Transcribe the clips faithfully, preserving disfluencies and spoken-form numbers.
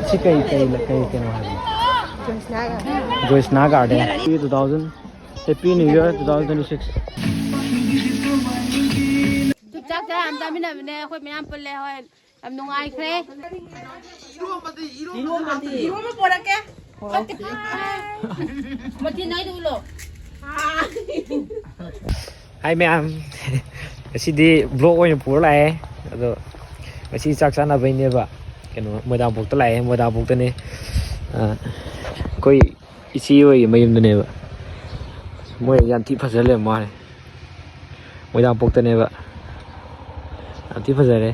ꯁꯤ ꯀꯩ ꯀꯩ ꯀꯩ ꯀꯩꯅꯣ ꯍꯥꯏꯕꯅꯣ? Joisana garden. Two thousand, Happy New Year two thousand twenty-six. ꯆꯥꯛ ꯆꯥ ꯌꯥꯝ ꯆꯥꯃꯤꯟꯅꯕꯅꯦ ꯑꯩꯈꯣꯏ ꯃꯌꯥꯝ ꯄꯨꯜꯂꯦ꯫ ꯍꯣꯏ, ꯌꯥꯝ ꯅꯨꯡꯉꯥꯏꯈ꯭ꯔꯦ꯫ ꯏꯔꯣꯝꯕꯗꯤ, ꯏꯔꯣꯝꯕꯗꯤ ꯏꯔꯣꯝꯕ ꯄꯣꯔꯛꯀꯦ꯫ ꯃꯊꯤ ꯅꯥꯏꯗ ꯎꯠꯂꯣ꯫ ꯍꯥꯏ ꯃꯌꯥꯝ, ꯉꯁꯤꯗꯤ ꯕ꯭ꯂꯣꯛ ꯑꯣꯏꯅ ꯄꯨꯔ ꯂꯥꯛꯑꯦ꯫ ꯑꯗꯣ ꯉꯁꯤ ꯆꯥꯛ ꯆꯥꯅꯕꯩꯅꯦꯕ, ꯀꯩꯅꯣ, ꯃꯣꯏꯗꯥꯡꯄꯣꯛꯇ ꯂꯥꯛꯑꯦ꯫ ꯃꯣꯏꯗꯥꯡꯄꯣꯛꯇꯅꯦ, ꯑ, ꯑꯩꯈꯣꯏ ꯏꯆꯦ ꯍꯣꯏꯒꯤ ꯃꯌꯨꯝꯗꯅꯦꯕ꯫ ꯃꯣꯏ ꯌꯥꯝ ꯊꯤ ꯐꯖ ꯂꯩꯔꯝꯕ ꯋꯥꯅꯦ꯫ ꯃꯣꯏꯗꯥꯡꯄꯣꯛꯇꯅꯦꯕ꯫ ꯌꯥꯝ ꯊꯤ ꯐꯖꯔꯦ꯫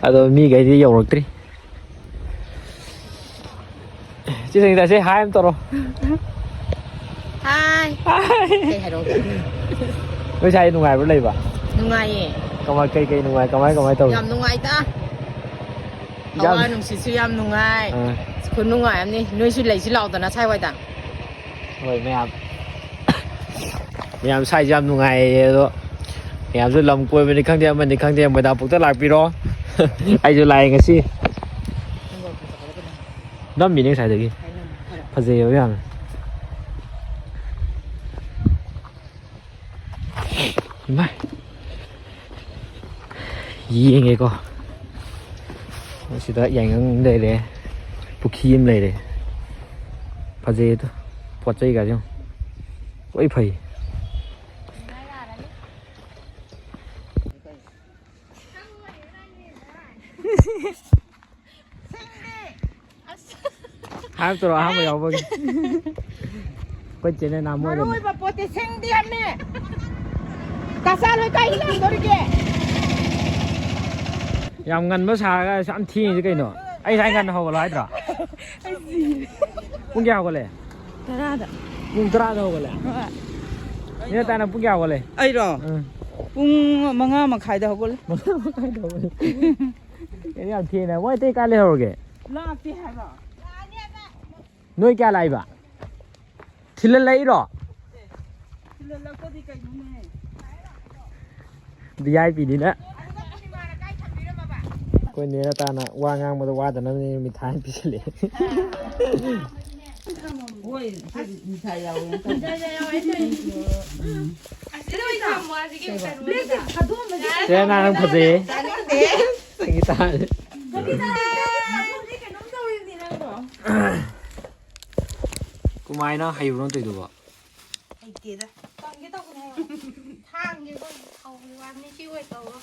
ꯑꯗꯣ ꯃꯤꯈꯩꯗꯤ ꯌꯧꯔꯛꯇ꯭ꯔꯤ꯫ ꯆꯦ ꯁꯪꯒꯤꯇꯥ, ꯁꯦ ꯍꯥꯏ ꯑꯃ ꯇꯧꯔꯣ꯫ ꯍꯥꯏ꯫ ꯍꯥꯏ꯫ ꯀꯩ ꯍꯥꯏꯔꯛꯑꯣꯒꯦ? ꯅꯣꯏ ꯁ꯭ꯋꯥꯏ ꯅꯨꯡꯉꯥꯏꯕ꯭ꯔꯣ ꯂꯩꯕ? ꯅꯨꯡꯉꯥꯏꯌꯦ꯫ ꯀꯃꯥꯏ, ꯀꯩ ꯀꯩ ꯅꯨꯡꯉꯥꯏ? ꯀꯃꯥꯏ, ꯀꯃꯥꯏ ꯇꯧꯏ? ꯌꯥꯝ ꯅꯨꯡꯉꯥꯏꯗ꯫ ꯌꯥꯝ ꯍꯋꯥ ꯅꯨꯡꯁꯤꯠꯁꯨ ꯌꯥꯝ ꯅꯨꯡꯉꯥꯏ꯫ ꯑꯥ꯫ ꯈꯨꯅꯨꯡꯉꯥꯏ ꯑꯃꯅꯤ꯫ ꯅꯣꯏꯁꯨ ꯂꯩꯁꯤ ꯂꯥꯎꯗꯅ ꯁ꯭ꯋꯥꯏꯋꯥꯏꯗ꯫ ꯍꯣꯏ, ꯃꯌꯥꯝ꯫ ꯃꯌꯥꯝ ꯁ꯭ꯋꯥꯏꯁꯦ ꯌꯥꯝ ꯅꯨꯡꯉꯥꯏꯌꯦ, ꯑꯗꯣ ꯃꯌꯥꯝꯁꯨ ꯂꯝ ꯀꯣꯏꯕꯅꯤ ꯈꯪꯗꯦ, ꯑꯃꯅꯤ ꯈꯪꯗꯦ, ꯃꯣꯏꯗꯥꯡꯄꯣꯛꯇ ꯂꯥꯛꯄꯤꯔꯣ꯫ ꯑꯩꯁꯨ ꯂꯥꯛꯑꯦ ꯉꯁꯤ꯫ ꯅꯝꯃꯤꯅꯦ ꯉꯁꯥꯏꯗꯒꯤ꯫ ꯐꯖꯩꯌꯦꯕ ꯌꯥꯝꯅ꯫ ꯏꯃꯥꯏ꯫ ꯌꯦꯡꯉꯦꯀꯣ꯫ ꯁꯤꯗ ꯌꯥꯏꯉꯪ ꯂꯩꯔꯦ꯫ ꯄꯨꯈ꯭ꯔꯤ ꯑꯃ ꯂꯩꯔꯦ꯫ ꯐꯖꯩ ꯑꯗꯣ꯫ ꯄꯣꯠ ꯆꯩꯒꯁꯦ ꯌꯦꯡꯉꯣ꯫ ꯂꯣꯏ ꯐꯩ꯫ ꯍꯥꯏꯔꯛꯇꯔꯣ ꯑꯍꯥꯟꯕ ꯌꯥꯎꯕꯒꯤ? ꯑꯩꯈꯣꯏ ꯆꯦꯅꯦ ꯅꯍꯥꯟ ꯃꯣꯏꯗ ꯃꯔꯨ ꯑꯣꯏꯕ ꯄꯣꯠꯇꯤ ꯁꯤꯡꯗꯤ ꯌꯥꯝꯃꯦ꯫ ꯀꯆꯥ ꯂꯣꯏ ꯀꯥꯏ ꯂꯪꯗꯣꯔꯤꯒꯦ? ꯌꯥꯝ ꯉꯟꯕ ꯁꯥꯔꯒ ꯑꯁꯨꯛ ꯌꯥꯝ ꯊꯦꯡꯉꯤꯁꯦ ꯀꯩꯅꯣ? ꯑꯩ ꯉꯁꯥꯏ ꯉꯟꯅ ꯍꯧꯒꯠꯂꯣ ꯍꯥꯏꯗ꯭ꯔꯣ? ꯑꯩ ꯁꯤꯔꯦ꯫ ꯄꯨꯡ ꯀꯌꯥ ꯍꯧꯒꯠꯂꯦ? ꯇꯔꯥꯗ꯫ ꯄꯨꯡ ꯇꯔꯥꯗ ꯍꯧꯒꯠꯂꯦ? ꯍꯣꯏ꯫ ꯅꯦ ꯇꯥꯅ ꯄꯨꯡ ꯀꯌꯥ ꯍꯧꯒꯠꯂꯦ? ꯑꯩꯔꯣ? ꯎꯝ꯫ ꯄꯨꯡ ꯃꯉꯥ ꯃꯈꯥꯏꯗ ꯍꯧꯒꯠꯂꯦ꯫ ꯃꯉꯥ ꯃꯈꯥꯏꯗ ꯍꯧꯒꯠꯂꯦ꯫ ꯀꯩꯅꯣ ꯌꯥꯝ ꯊꯦꯡꯅ꯫ ꯃꯣꯏ ꯑꯇꯩ ꯀꯥꯏ ꯂꯩꯍꯧꯔꯒꯦ? ꯂꯥꯛꯇꯦ ꯍꯥꯏꯕ꯫ ꯅꯣꯏ ꯀꯌꯥ ꯂꯥꯛꯏꯕ? ꯊꯤꯜꯍꯜꯂꯛꯏꯔꯣ? ꯊꯤꯜꯍꯜꯂꯛꯇꯗꯤ ꯀꯩꯅꯣꯅꯦ? ꯚꯤ ꯑꯥꯏ ꯄꯤꯅꯤꯅ꯫ ꯑꯗꯨꯒ ꯄꯨꯔꯅꯤꯃꯥꯅ ꯀꯥꯏ ꯊꯝꯕꯤꯔꯝꯃꯕ? ꯑꯩꯈꯣꯏ ꯅꯦꯅ ꯇꯥꯅ ꯋꯥ ꯉꯥꯡꯕꯗ ꯋꯥꯗꯅꯕꯅꯦ ꯃꯤꯊꯥꯏ ꯑꯃ ꯄꯤꯁꯜꯂꯛꯑꯦ꯫ ꯍꯣꯏ, ꯃꯤꯊꯥꯏ ꯌꯥꯎꯋꯦ꯫ ꯁꯦ, ꯅꯪ ꯐꯖꯩꯌꯦ꯫ ꯅꯪꯒꯤ ꯇꯥꯔꯦ꯫ ꯀꯃꯥꯏꯅ ꯍꯩꯕꯅꯣ ꯇꯧꯔꯤꯗꯨꯕꯣ? ꯍꯩꯇꯦꯗ꯫ ꯇꯝꯒꯦ ꯇꯧꯕꯅꯦ ꯍꯥꯏꯌꯣ꯫ ꯊꯥꯡꯒꯦ ꯇꯧꯕ ꯍꯧꯕꯒꯤ ꯋꯥꯅꯤ, ꯁꯤ ꯑꯣꯏ ꯇꯧꯔꯣ꯫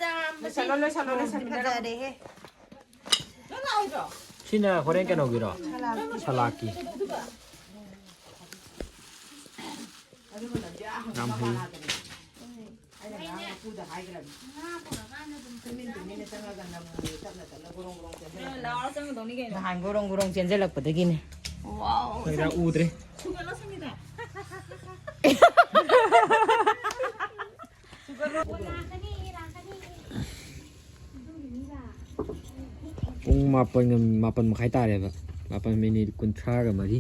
ꯆꯥꯝꯕꯁꯤ ꯂꯣꯏꯁꯜꯂꯣ, ꯂꯣꯏꯁꯜꯂꯣ, ꯂꯣꯏꯁꯜꯂꯣ꯫ ꯐꯖꯔꯦꯍꯦ꯫ ꯁꯤꯅ ꯍꯣꯔꯦꯟ ꯀꯩꯅꯣꯒꯤꯔꯣ? ꯁꯂꯥꯛꯀꯤ꯫ ꯁꯂꯥꯛꯀꯤ꯫ ꯌꯥꯝ ꯍꯩ꯫ ꯅꯍꯥꯟ ꯒꯣꯔꯣꯡ ꯒꯣꯔꯣꯡ ꯆꯦꯟꯁꯤꯜꯂꯛꯄꯗꯒꯤꯅꯦ꯫ ꯋꯥꯎ꯫ ꯍꯣꯏꯗ, ꯎꯗ꯭ꯔꯦ꯫ ꯄꯨꯡ ꯃꯥꯄꯟꯒ, ꯃꯥꯄꯟ ꯃꯈꯥꯏ ꯇꯥꯔꯦꯕ꯫ ꯃꯥꯄꯟ ꯃꯤꯅꯤꯠ ꯀꯨꯟꯊ꯭ꯔꯥꯒ ꯃꯔꯤ꯫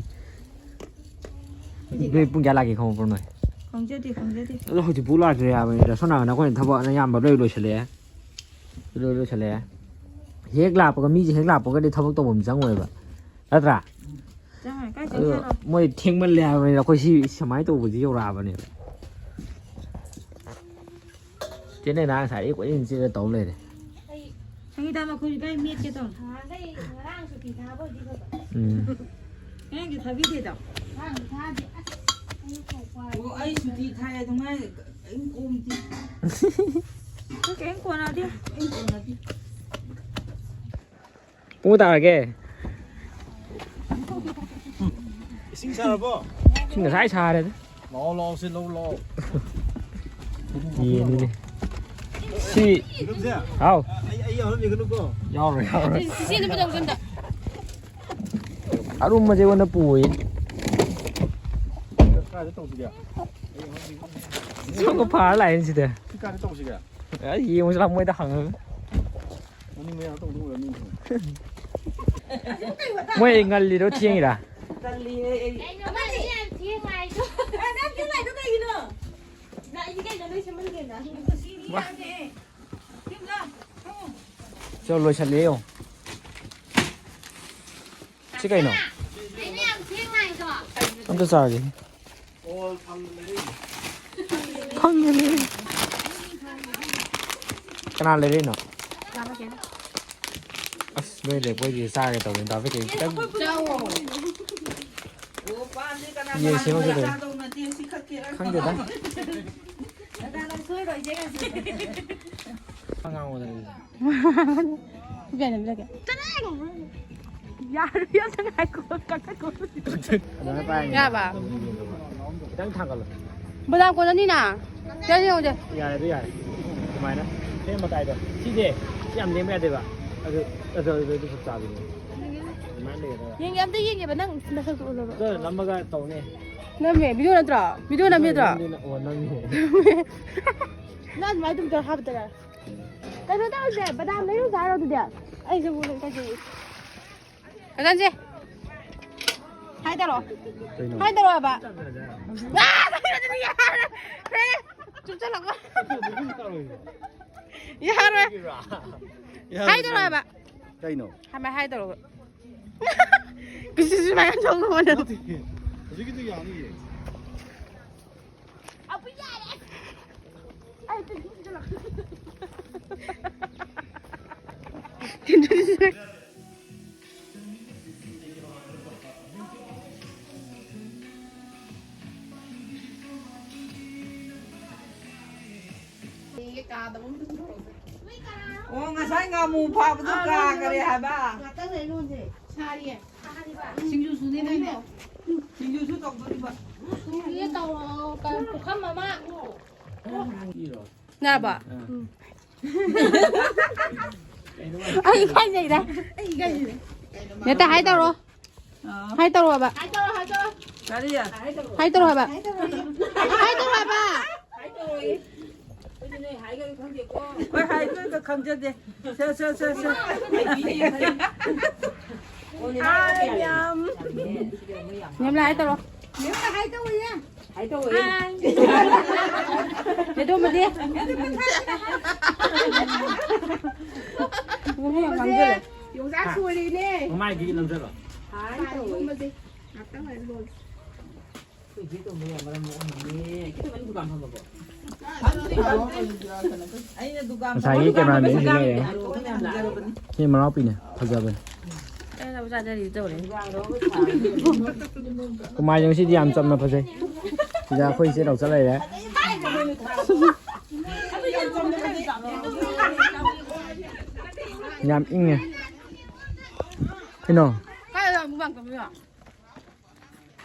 ꯅꯣꯏ ꯄꯨꯡ ꯀꯌꯥ ꯂꯥꯛꯀꯦ ꯈꯪꯍꯧꯕ꯭ꯔꯣ ꯅꯣꯏ? ꯈꯪꯖꯗꯦ, ꯈꯪꯖꯗꯦ꯫ ꯑꯗꯣ ꯍꯧꯖꯤꯛ ꯄꯨꯡ ꯂꯥꯛꯇ꯭ꯔꯦ ꯍꯥꯏꯕꯅꯤꯗ꯫ ꯁꯣꯝ ꯅꯥꯀꯟꯗ ꯑꯩꯈꯣꯏꯅ ꯊꯕꯛ ꯑꯌꯥꯝꯕ ꯂꯣꯏ ꯂꯣꯏꯁꯤꯜꯂꯛꯑꯦ꯫ ꯂꯣꯏ ꯂꯣꯏꯁꯤꯜꯂꯛꯑꯦ꯫ ꯍꯦꯛ ꯂꯥꯛꯄꯒ, ꯃꯤꯁꯦ ꯍꯦꯛ ꯂꯥꯛꯄꯒꯗꯤ ꯊꯕꯛ ꯇꯧꯐꯝ ꯆꯪꯉꯣꯏꯕ꯫ ꯅꯠꯇ꯭ꯔꯥ? ꯆꯪꯉꯣꯏ, ꯀꯥꯏ ꯑꯗꯣ ꯆꯪꯉꯣꯏ? ꯃꯣꯏ ꯊꯦꯡꯃꯜꯂꯦ ꯍꯥꯏꯕꯅꯤꯅ ꯑꯩꯈꯣꯏ ꯁꯤ ꯁꯨꯃꯥꯏꯅ ꯇꯧꯕꯁꯤ ꯌꯧꯔꯛꯑꯕꯅꯦꯕ꯫ ꯆꯦ ꯅꯦꯅꯥ ꯉꯁꯥꯏꯗꯒꯤ ꯀꯣꯏꯆꯦꯟ ꯆꯦꯜꯂ ꯇꯧ ꯂꯩꯔꯦ꯫ ꯁꯪꯒꯤꯇꯥ, ꯃꯈꯣꯏꯁꯨ ꯀꯥꯏ ꯃꯦꯠꯀꯦ ꯇꯧꯅꯤ꯫ ꯅꯍꯥꯟꯈꯩ ꯉꯔꯥꯡ ꯁꯨꯇꯤ ꯊꯥꯕ ꯑꯣꯏꯗꯤ ꯐꯕ꯫ ꯎꯝ꯫ ꯉꯔꯥꯡꯗꯤ ꯊꯥꯕꯤꯗꯦꯗꯣ꯫ ꯉꯔꯥꯡ ꯊꯥꯗꯦ꯫ ꯑꯁ, ꯑꯌꯨꯛ ꯊꯣꯛꯄ ꯍꯥꯏꯗꯤ꯫ ꯑꯣ, ꯑꯩ ꯁꯨꯇꯤ ꯊꯥꯏ ꯑꯗꯨꯉꯥꯏ ꯀꯔꯤꯝ ꯀꯣꯝꯗꯦ꯫ ꯀꯔꯤꯝ ꯀꯣꯟꯅꯗꯦ꯫ ꯀꯔꯤꯝ ꯀꯣꯟꯅꯗꯦ꯫ ꯄꯨꯡ ꯇꯥꯔꯒꯦ? ꯏꯁꯤꯡ ꯁꯥꯔꯕꯣ? ꯏꯁꯤꯡ ꯉꯁꯥꯏ ꯁꯥꯔꯦꯗ꯫ ꯂꯥꯛꯑꯣ, ꯂꯥꯛꯑꯣ, ꯁꯤ ꯂꯧ ꯂꯥꯛꯑꯣ꯫ ꯌꯦꯟꯅꯤꯅꯦ꯫ ꯁꯤ꯫ ꯌꯦꯔꯨꯝꯁꯦ? ꯍꯥꯎ꯫ ꯑꯩ, ꯑꯩ ꯌꯥꯎꯍꯟꯕꯤꯒꯅꯨꯀꯣ꯫ ꯌꯥꯎꯔꯣꯏ, ꯌꯥꯎꯔꯣꯏ꯫ ꯆꯤꯆꯦ, ꯑꯗꯨꯝ ꯇꯧꯁꯟꯗ꯫ ꯑꯔꯨꯝꯕꯁꯦ ꯑꯩꯉꯣꯟꯗ ꯄꯨꯏ꯫ ꯀꯥꯏꯗ ꯇꯧꯁꯤꯒꯦ? ꯁꯣꯝꯗ ꯐꯥꯔ ꯂꯥꯛꯏꯅꯦ ꯁꯤꯗ꯫ ꯁꯤ ꯀꯥꯏꯗ ꯇꯧꯁꯤꯒꯦ? ꯑ, ꯌꯦꯡꯉꯨꯁꯤ ꯂꯥꯎ, ꯃꯣꯏꯗ ꯍꯪꯉꯒ꯫ ꯃꯅꯤꯡ ꯃꯌꯥ ꯇꯧꯗꯧ ꯑꯣꯏꯔꯝꯅꯤ꯫ ꯃꯣꯏ ꯉꯜꯂꯤꯔꯣ ꯊꯦꯡꯉꯤꯔꯥ? ꯉꯜꯂꯤꯌꯦ, ꯑꯩ꯫ ꯀꯩꯅꯣ, ꯃꯥꯗꯤ ꯌꯥꯝ ꯊꯦꯡꯉꯦ ꯍꯥꯏꯗꯣ꯫ ꯑ, ꯅꯪ ꯊꯦꯡꯉꯦ ꯍꯥꯏꯗꯣ ꯀꯩꯒꯤꯅꯣ? ꯂꯥꯛꯏꯗꯤ ꯀꯩꯅꯣ, ꯅꯣꯏ ꯁꯦꯝꯍꯟꯒꯦꯅ꯫ ꯋꯥ꯫ ꯆꯣ, ꯂꯣꯏꯁꯜꯂꯦ ꯌꯦꯡꯉꯣ꯫ ꯁꯤ ꯀꯩꯅꯣ? ꯑꯝꯇ ꯆꯥꯒꯦ꯫ ꯐꯪꯉꯦ꯫ ꯀꯅꯥ ꯂꯩꯔꯛꯏꯅꯣ? ꯑꯁ, ꯅꯣꯏ ꯂꯩꯔꯛꯄꯩꯗꯤ ꯆꯥꯒꯦ ꯇꯧꯕꯅꯤ꯫ ꯗꯥ ꯕꯤꯀꯤ ꯈꯤꯇꯪ ꯌꯦꯟ ꯁꯦꯝꯃꯛꯀꯦ ꯇꯧꯔꯤ꯫ ꯈꯪꯗꯦꯗ꯫ ꯑꯉꯥꯡ ꯑꯣꯏꯅ ꯂꯩ꯫ ꯄꯤꯖꯒꯦ, ꯄꯤꯖꯒꯦ꯫ ꯌꯥꯔꯣꯏ, ꯑꯝꯇ ꯉꯥꯏꯈꯣ, ꯀꯛꯊꯠꯈꯣ꯫ ꯑꯗꯨꯃꯥꯏꯅ ꯄꯥꯏꯔꯅꯤ꯫ ꯌꯥꯕ? ꯈꯤꯇꯪ ꯊꯥꯡꯒꯠꯂꯣ꯫ ꯕꯗꯥꯝ ꯀꯣꯟꯅꯅꯤꯅ? ꯁꯤꯗ ꯌꯦꯡꯉꯨꯁꯦ꯫ ꯌꯥꯔꯦ, ꯑꯗꯨ ꯌꯥꯔꯦ꯫ ꯑꯗꯨꯃꯥꯏꯅ꯫ ꯁꯦꯝ ꯃꯇꯥꯏꯗꯣ꯫ ꯁꯤꯁꯦ꯫ ꯁꯤ ꯌꯥꯝ ꯂꯦꯡꯕ ꯌꯥꯗꯦꯕ꯫ ꯑꯗꯨ, ꯑꯗꯨ, ꯑꯗꯨ, ꯑꯗꯨ ꯆꯞ ꯆꯥꯕꯤꯅꯦ꯫ ꯑꯗꯨꯃꯥꯏꯅ ꯂꯩꯒꯗꯕ꯫ ꯌꯦꯡꯒꯦ, ꯑꯝꯇ ꯌꯦꯡꯒꯦꯕ, ꯅꯪ ꯅꯁꯛꯇꯨ ꯎꯠꯂꯣꯕ꯫ ꯑꯗꯣ ꯅꯝꯃꯒ ꯇꯧꯅꯦ꯫ ꯅꯝꯃꯦ, video ꯅꯠꯇ꯭ꯔꯣ? Video ꯅꯝꯃꯤꯗ꯭ꯔꯣ? ꯅꯝꯗꯦ, ꯅꯝꯗꯦ, ꯑꯣ, ꯅꯝꯃꯤꯅꯦ꯫ ꯅꯪ ꯑꯗꯨꯃꯥꯏꯅ ꯑꯗꯨꯝ ꯇꯧꯔ ꯍꯥꯞꯄꯗꯔ? ꯀꯩꯅꯣ ꯇꯧꯁꯦ, ꯕꯗꯥꯝ ꯂꯩꯔꯨꯁꯦ ꯍꯥꯏꯔꯣ ꯑꯗꯨꯗꯤ? ꯑꯩꯁꯨ ꯑꯃꯨꯛ ꯀꯩꯗꯧꯏ? ꯀꯖꯥꯟꯁꯦ꯫ ꯍꯥꯏ ꯇꯧꯔꯣ꯫ ꯀꯩꯅꯣ? ꯍꯥꯏ ꯇꯧꯔꯣ ꯍꯥꯏꯕ꯫ ꯑꯥ, ꯀꯩꯅꯣꯗꯨꯗꯤ ꯌꯥꯔꯦ꯫ ꯍꯦ, ꯆꯨꯞꯁꯜꯂꯛꯄ꯫ ꯌꯥꯔꯣꯏ꯫ ꯌꯥꯔꯣꯏ꯫ ꯍꯥꯏ ꯇꯧꯔꯣ ꯍꯥꯏꯕ꯫ ꯀꯩꯅꯣ? ꯍꯥꯏꯃ ꯍꯥꯏ ꯇꯧꯔꯣ꯫ ꯀꯩꯁꯨ ꯁꯨꯃꯥꯏꯅ ꯇꯧꯒꯅꯣ꯫ ꯅꯠꯇꯦ꯫ ꯍꯧꯖꯤꯛꯀꯤꯗꯨ ꯌꯥꯅꯤꯌꯦ꯫ ꯑꯄꯨ ꯌꯥꯔꯦ꯫ ꯑꯩ ꯇꯤꯟ ꯇꯤꯟ ꯇꯤꯟ꯫ ꯇꯤꯟ ꯇꯤꯟ ꯇꯤꯟ꯫ ꯑꯣ, ꯉꯁꯥꯏ ꯉꯥꯃꯨ ꯐꯥꯕꯗꯣ ꯀꯥꯈꯔꯦ ꯍꯥꯏꯕ꯫ ꯉꯥꯛꯇꯪ ꯂꯩ ꯂꯣꯟꯁꯦ꯫ ꯁꯥꯔꯤꯌꯦ꯫ ꯁꯤꯡꯖꯨ ꯁꯨꯅꯤꯗꯥꯏꯅꯦ? ꯁꯤꯡꯖꯨꯁꯨ ꯇꯧꯗꯣꯔꯤꯕ꯫ ꯁꯨꯒꯦ ꯇꯧꯔꯣ, ꯄꯨꯈꯝ ꯑꯃ꯫ ꯅꯥꯕ? ꯑꯩ ꯏꯀꯥꯏꯖꯩꯗ꯫ ꯅꯦꯇꯥ, ꯍꯥꯏ ꯇꯧꯔꯣ꯫ ꯍꯥꯏ ꯇꯧꯔꯣ ꯍꯥꯏꯕ꯫ ꯀꯔꯤ? ꯍꯥꯏ ꯇꯧꯔꯣ ꯍꯥꯏꯕ꯫ ꯍꯥꯏ ꯇꯧꯔꯣ ꯍꯥꯏꯕ꯫ ꯍꯣꯏ, ꯍꯥꯏꯗꯣꯏꯒ ꯈꯪꯖꯗꯦ꯫ ꯁꯦ, ꯁꯦ, ꯁꯦ, ꯁꯦ꯫ ꯑꯥꯏ ꯌꯥꯝ꯫ ꯅꯦꯝꯂꯥ ꯍꯥꯏ ꯇꯧꯔꯣ꯫ ꯅꯦꯝꯂꯥ ꯍꯥꯏ ꯇꯧꯋꯦ꯫ ꯍꯥꯏ ꯇꯧꯋꯦ꯫ ꯍꯥꯏ꯫ ꯅꯦꯇꯣꯝꯕꯗꯤ? ꯌꯣꯡꯆꯥꯛ ꯁꯣꯏꯔꯦꯅꯦ꯫ ꯃꯃꯥꯏꯗꯒꯤ ꯂꯧꯖꯔꯣ꯫ ꯍꯥꯏ ꯇꯧꯕꯁꯦ꯫ ꯉꯥꯛꯇꯪ ꯂꯩꯔ ꯂꯣꯜꯂꯦ꯫ ꯑꯩꯈꯣꯏ ꯏꯆꯦ ꯇꯣꯝꯕ ꯌꯥꯝ ꯃꯔꯝ ꯃꯣꯛꯑꯝꯃꯤꯅꯦ꯫ ꯏꯆꯦ ꯇꯣꯝꯕ ꯗꯨꯀꯥꯟ ꯐꯝꯃꯕꯣ? ꯑꯩꯅ ꯗꯨꯀꯥꯟ ꯉꯁꯥꯏꯒꯤ ꯐꯝꯃ ꯀꯦꯃꯦꯔꯥꯃꯦꯟꯁꯤ ꯂꯩꯔꯦ꯫ ꯁꯤ ꯃꯅꯥꯎꯄꯤꯅꯦ, ꯐꯖꯕꯅꯦ꯫ ꯑꯩꯅ ꯆꯥꯖꯔꯤ ꯇꯧꯔꯦ꯫ ꯀꯃꯥꯏꯅ ꯉꯁꯤꯗꯤ ꯌꯥꯝ ꯆꯝꯅ ꯐꯖꯩ꯫ ꯁꯤꯗ ꯑꯩꯈꯣꯏ ꯏꯆꯦ ꯅꯥꯎꯆꯥ ꯂꯩꯔꯦ꯫ ꯌꯥꯝ ꯏꯪꯉꯦ꯫ ꯀꯩꯅꯣ? ꯀꯥꯏꯗ ꯑꯃꯨꯛ ꯂꯥꯛꯇꯕꯅꯣ?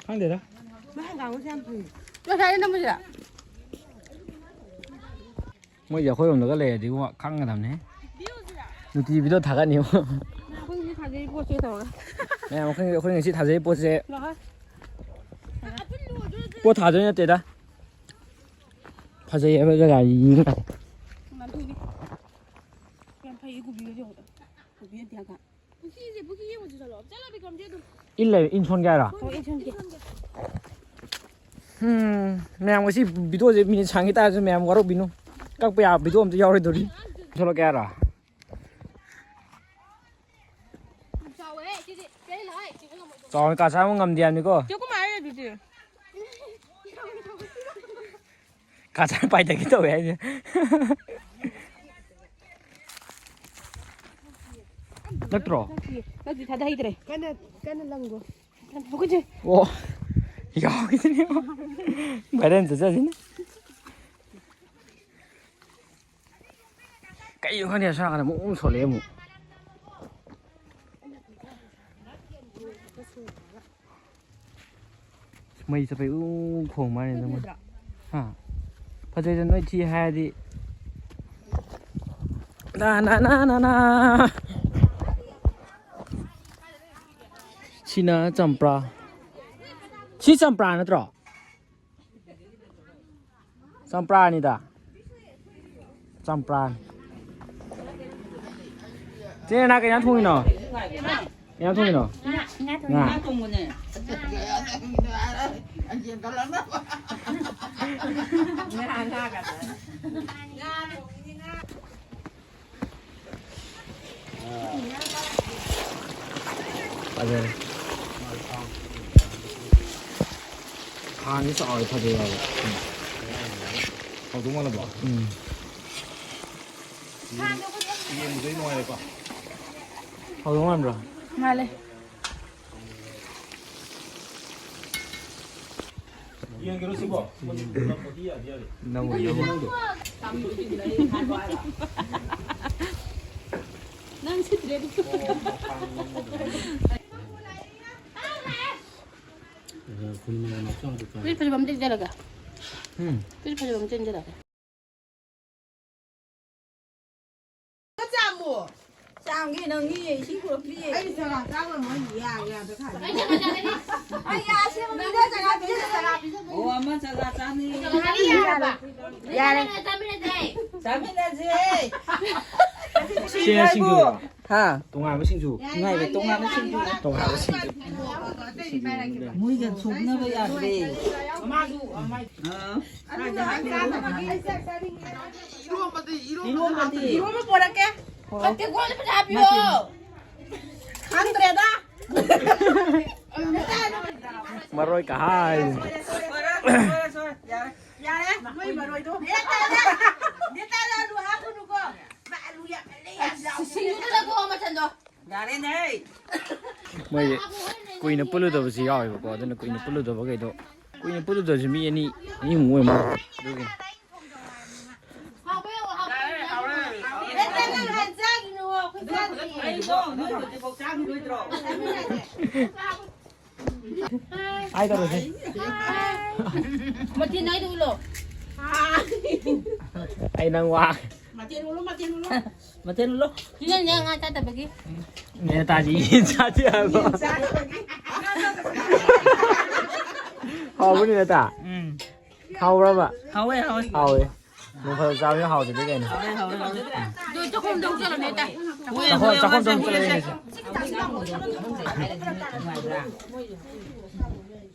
ꯈꯪꯗꯦꯗ꯫ ꯃꯥ ꯍꯪꯒꯥꯝꯒꯁꯦ ꯌꯥꯝ ꯐꯩ꯫ ꯉꯁꯥꯏ ꯅꯝꯕꯁꯤꯗ꯫ ꯃꯣꯏꯁꯦ ꯑꯩꯈꯣꯏꯔꯣꯝꯗꯒ ꯂꯩꯔꯗꯤ ꯏꯕꯨꯡꯉꯣ ꯈꯪꯒꯗꯕꯅꯦ꯫ ꯅꯨꯡꯇꯤ ꯚꯤꯗꯤꯑꯣ ꯊꯥꯒꯠꯅꯤ ꯏꯕꯨꯡꯉꯣ꯫ ꯑꯩꯈꯣꯏ ꯉꯁꯤ ꯊꯥꯖꯩ ꯄꯣꯠꯁꯦ ꯇꯧꯔꯒ꯫ ꯃꯌꯥꯝ ꯑꯩꯈꯣꯏ, ꯑꯩꯈꯣꯏ ꯉꯁꯤ ꯊꯥꯖꯩ ꯄꯣꯠꯁꯦ꯫ ꯂꯥꯛꯑꯣ꯫ ꯄꯣꯠ ꯊꯥꯗꯣꯏ ꯅꯠꯇꯦꯗ꯫ ꯐꯖꯩ ꯍꯥꯏꯕ ꯖꯒꯥ ꯌꯦꯡꯉ꯫ ꯌꯥꯝ ꯐꯩꯌꯦ ꯀꯣꯕꯤꯒꯁꯦ ꯌꯦꯡꯉꯣ꯫ ꯀꯣꯕꯤ ꯅꯠꯇꯦ ꯍꯥꯏꯕ꯫ ꯄꯨꯈ꯭ꯔꯤꯁꯦ, ꯄꯨꯈ꯭ꯔꯤ ꯌꯦꯡꯉꯨꯁꯤ ꯆꯠꯂꯣ꯫ ꯆꯠꯂꯕꯤ ꯀꯝꯗꯤ ꯑꯗꯨꯝ꯫ ꯏꯜ ꯂꯩ, ꯏꯟ ꯁꯣꯟꯒꯦ ꯍꯥꯏꯔꯣ? ꯍꯣꯏ, ꯏꯟ ꯁꯣꯟꯒꯦ꯫ ꯎꯝ, ꯃꯌꯥꯝ ꯉꯁꯤ ꯚꯤꯗꯤꯑꯣꯁꯦ ꯃꯤꯅꯤꯠ ꯁꯥꯡꯈꯤ ꯇꯥꯔꯁꯨ ꯃꯌꯥꯝ ꯋꯥꯔꯧꯕꯤꯅꯨ꯫ ꯀꯛꯄ ꯌꯥꯕ ꯚꯤꯗꯤꯑꯣ ꯑꯝꯇ ꯌꯥꯎꯔꯣꯏꯗꯧꯔꯤ꯫ ꯊꯣꯛꯂꯛꯀꯦ ꯍꯥꯏꯔꯣ? ꯌꯥꯝ ꯆꯥꯎꯋꯦꯍꯦ, ꯁꯤꯗꯤ꯫ ꯀꯩ ꯂꯥꯛꯑꯦ? ꯁꯤꯗꯤ ꯉꯝꯃꯣꯏꯗꯧ꯫ ꯆꯥꯎꯔ ꯀꯥ ꯆꯥꯕ ꯉꯝꯗꯦ ꯍꯥꯏꯕꯅꯤꯀꯣ꯫ ꯆꯦ ꯀꯨꯃꯥꯔ ꯑꯗꯨꯗꯤ꯫ ꯀꯥ ꯆꯥꯕ ꯄꯥꯏꯊꯒꯦ ꯇꯧꯋꯦ ꯍꯥꯏꯁꯦ꯫ ꯅꯠꯇ꯭ꯔꯣ? ꯅꯠꯇꯦ, ꯊꯥꯗ ꯍꯩꯇ꯭ꯔꯦ꯫ ꯀꯟꯅ, ꯀꯟꯅ ꯂꯪꯒꯣ꯫ ꯍꯧꯒꯠꯁꯦ꯫ ꯑꯣ, ꯌꯥꯎꯈꯤꯗꯣꯏꯅꯦ꯫ ꯚꯥꯏꯔꯦꯜ ꯆꯠꯆꯁꯤꯅꯦ꯫ ꯀꯩꯅꯣ ꯈꯪꯗꯦ, ꯑꯁꯣꯝ ꯅꯥꯀꯟꯗ ꯑꯃꯨꯛ ꯑꯃꯨꯛ ꯁꯣꯜꯂꯛꯑꯦ ꯑꯃꯨꯛ꯫ ꯃꯩ ꯆꯠꯄꯩ ꯎ ꯈꯣꯡ ꯃꯥꯜꯂꯦꯗ ꯃꯣꯏ꯫ ꯐꯖꯗ꯭ꯔꯣ? ꯍꯥ? ꯐꯖꯩꯗ, ꯅꯣꯏ ꯊꯤ ꯍꯥꯏꯔꯗꯤ꯫ ꯅꯥ, ꯅꯥ, ꯅꯥ, ꯅꯥ, ꯅꯥ꯫ ꯁꯤꯅ ꯆꯝꯄ꯭ꯔꯥ꯫ ꯁꯤ ꯆꯝꯄ꯭ꯔꯥ ꯅꯠꯇ꯭ꯔꯣ? ꯆꯝꯄ꯭ꯔꯥꯅꯤꯗ꯫ ꯆꯝꯄ꯭ꯔꯥꯅꯤ꯫ ꯆꯦ ꯅꯥ ꯀꯩ ꯏꯟꯖꯥꯡ ꯊꯣꯡꯉꯤꯅꯣ? ꯀꯩ ꯏꯟꯖꯥꯡ ꯊꯣꯡꯉꯤꯅꯣ? ꯉꯥ, ꯉꯥ ꯊꯣꯡꯉꯤ꯫ ꯉꯥ꯫ ꯉꯥ ꯊꯣꯡꯕꯅꯦ꯫ ꯉꯥ, ꯉꯥ ꯀꯥꯏꯅ꯫ ꯉꯥ ꯊꯣꯡꯉꯤꯅꯦ, ꯉꯥ꯫ ꯐꯖꯔꯦ꯫ ꯈꯥꯡꯁꯦ ꯆꯥꯎꯔꯦ, ꯐꯖꯩ ꯍꯥꯏꯕ꯫ ꯍꯧꯗꯧ ꯃꯥꯜꯂꯕꯣ? ꯎꯝ꯫ ꯌꯦꯡꯕꯗ ꯅꯨꯡꯉꯥꯏꯔꯦꯀꯣ꯫ ꯍꯧꯗꯧ ꯃꯥꯟꯕ꯭ꯔꯣ? ꯃꯥꯜꯂꯦ꯫ ꯌꯦꯡꯒꯦꯔꯣ ꯁꯤꯕꯣ? ꯅꯪꯕꯨ ꯌꯦꯡꯉꯣ꯫ ꯅꯪ ꯁꯤꯠꯇ꯭ꯔꯦ꯫ ꯐꯨꯔꯤꯠ ꯐꯖꯕ ꯑꯝꯇ ꯏꯟꯖꯜꯂꯒꯦ꯫ ꯎꯝ꯫ ꯐꯨꯔꯤꯠ ꯐꯖꯕ ꯑꯝꯇ ꯏꯟꯖꯜꯂꯒꯦ꯫ ꯆꯥꯝꯃꯣ꯫ ꯆꯥꯝꯒꯦ ꯅꯪ ꯃꯤ ꯏꯁꯤꯡ ꯄꯨꯔꯛꯇ꯭ꯔꯤꯌꯦ꯫ ꯑꯩ ꯆꯥ ꯆꯥꯕ ꯃꯣꯏ ꯌꯥ ꯌꯥꯗ ꯈꯥꯏ꯫ ꯑꯩ ꯌꯥ ꯁꯦꯝꯕ ꯃꯤꯗ ꯆꯥ ꯄꯤꯖ-, ꯆꯥ ꯄꯤꯖ-, ꯑꯣ, ꯑꯃ ꯆꯥ ꯆꯥꯅꯤ꯫ ꯌꯥꯔꯦ꯫ ꯆꯥꯃꯤꯟꯅꯁꯦ꯫ ꯁꯦ, ꯁꯤꯡꯖꯨꯔꯣ? ꯍꯥ? ꯇꯣꯉꯥꯟꯕ ꯁꯤꯡꯖꯨ꯫ ꯉꯥꯏꯕ ꯇꯣꯉꯥꯟꯕ ꯁꯤꯡꯖꯨ꯫ ꯇꯣꯉꯥꯟꯕ ꯁꯤꯡꯖꯨ꯫ ꯃꯣꯏꯒ ꯁꯣꯛꯅꯕ ꯌꯥꯗ꯭ꯔꯦ꯫ ꯑꯥ꯫ ꯏꯔꯣꯝꯕꯗꯤ, ꯏꯔꯣꯝꯕꯗꯤ꯫ ꯏꯔꯣꯝꯕ ꯄꯣꯔꯛꯀꯦ꯫ ꯍꯣꯏ꯫ ꯇꯦꯡꯀꯣꯠ ꯑꯃ ꯍꯥꯞꯄꯤꯌꯣ꯫ ꯈꯪꯗ꯭ꯔꯦꯗ꯫ ꯃꯔꯣꯏ ꯀꯍꯥꯏ꯫ ꯁꯣꯏꯔꯦ, ꯁꯣꯏꯔꯦ, ꯁꯣꯏꯔꯦ, ꯌꯥꯔꯦ꯫ ꯌꯥꯔꯦ, ꯃꯣꯏ ꯃꯔꯣꯏꯗꯣ꯫ ꯅꯦꯇꯥꯗ, ꯅꯦꯇꯥꯗ ꯑꯂꯨ ꯍꯥꯞꯄꯨꯅꯨꯀꯣ꯫ ꯃꯥ ꯑꯂꯨ ꯌꯥꯝꯃꯜꯂꯦ, ꯌꯥꯝ ꯌꯥꯎ-, ꯁꯤꯡꯖꯨꯗꯨꯗ ꯊꯣꯛꯑꯣ ꯃꯆꯟꯗꯣ꯫ ꯌꯥꯔꯦꯅꯦ꯫ ꯃꯣꯏꯁꯦ ꯀꯨꯏꯅ ꯄꯨꯜꯂꯨꯗꯕꯁꯨ ꯌꯥꯎꯋꯦꯕꯀꯣ, ꯑꯗꯨꯅ ꯀꯨꯏꯅ ꯄꯨꯜꯂꯨꯗꯕꯈꯩꯗꯣ, ꯀꯨꯏꯅ ꯄꯨꯜꯂꯨꯗꯕꯁꯦ ꯃꯤ ꯑꯅꯤ, ꯑꯅꯤꯃꯨꯛ ꯑꯣꯏ ꯃꯥꯜꯂꯦ꯫ ꯑꯗꯨꯒꯤꯅꯤ꯫ ꯍꯥꯏ ꯇꯧꯔꯁꯦ꯫ ꯃꯊꯤ ꯅꯥꯏꯗ ꯎꯠꯂꯣ꯫ ꯑꯩ ꯅꯪ ꯋꯥ꯫ ꯃꯊꯦꯜ ꯎꯠꯂꯣ, ꯃꯊꯦꯜ ꯎꯠꯂꯣ꯫ ꯃꯊꯦꯜ ꯎꯠꯂꯣ꯫ ꯁꯤꯅꯅꯦ ꯉꯥ ꯆꯥꯗꯕꯒꯤ꯫ ꯅꯦꯇꯥꯖꯤ ꯌꯦꯟ ꯆꯥꯗꯦ ꯍꯥꯏꯕ꯫ ꯌꯦꯟ ꯆꯥꯗꯕꯒꯤ꯫ ꯍꯥꯎꯕꯅꯤ ꯅꯦꯇꯥ꯫ ꯎꯝ꯫ ꯍꯥꯎꯕ꯭ꯔꯕ? ꯍꯥꯎꯋꯦ, ꯍꯥꯎꯋꯦ꯫ ꯍꯥꯎꯋꯦ꯫ ꯅꯣꯡ ꯐꯥꯗꯣꯛ ꯆꯥꯕꯁꯨ ꯍꯥꯎꯗꯗꯤ ꯀꯩꯅꯣ꯫ ꯍꯥꯎꯋꯦ, ꯍꯥꯎꯋꯦ, ꯍꯥꯎꯋꯦ꯫ ꯑꯗꯨ ꯆꯥꯛꯈꯨꯝꯗ ꯑꯃꯨꯛ ꯆꯠꯂꯣꯅꯦ, ꯇꯥꯏ꯫ ꯍꯣꯏ, ꯆꯥꯛꯈꯨꯝ, ꯍꯣꯏ, ꯆꯥꯛꯈꯨꯝꯗ ꯑꯃꯨꯛ ꯆꯠꯂꯣꯅꯦ꯫ ꯁꯤꯒꯤ ꯇꯥꯁꯤꯜꯂꯛꯑꯣ꯫ ꯅꯨꯡꯉꯥꯏꯕ꯭ꯔꯥ?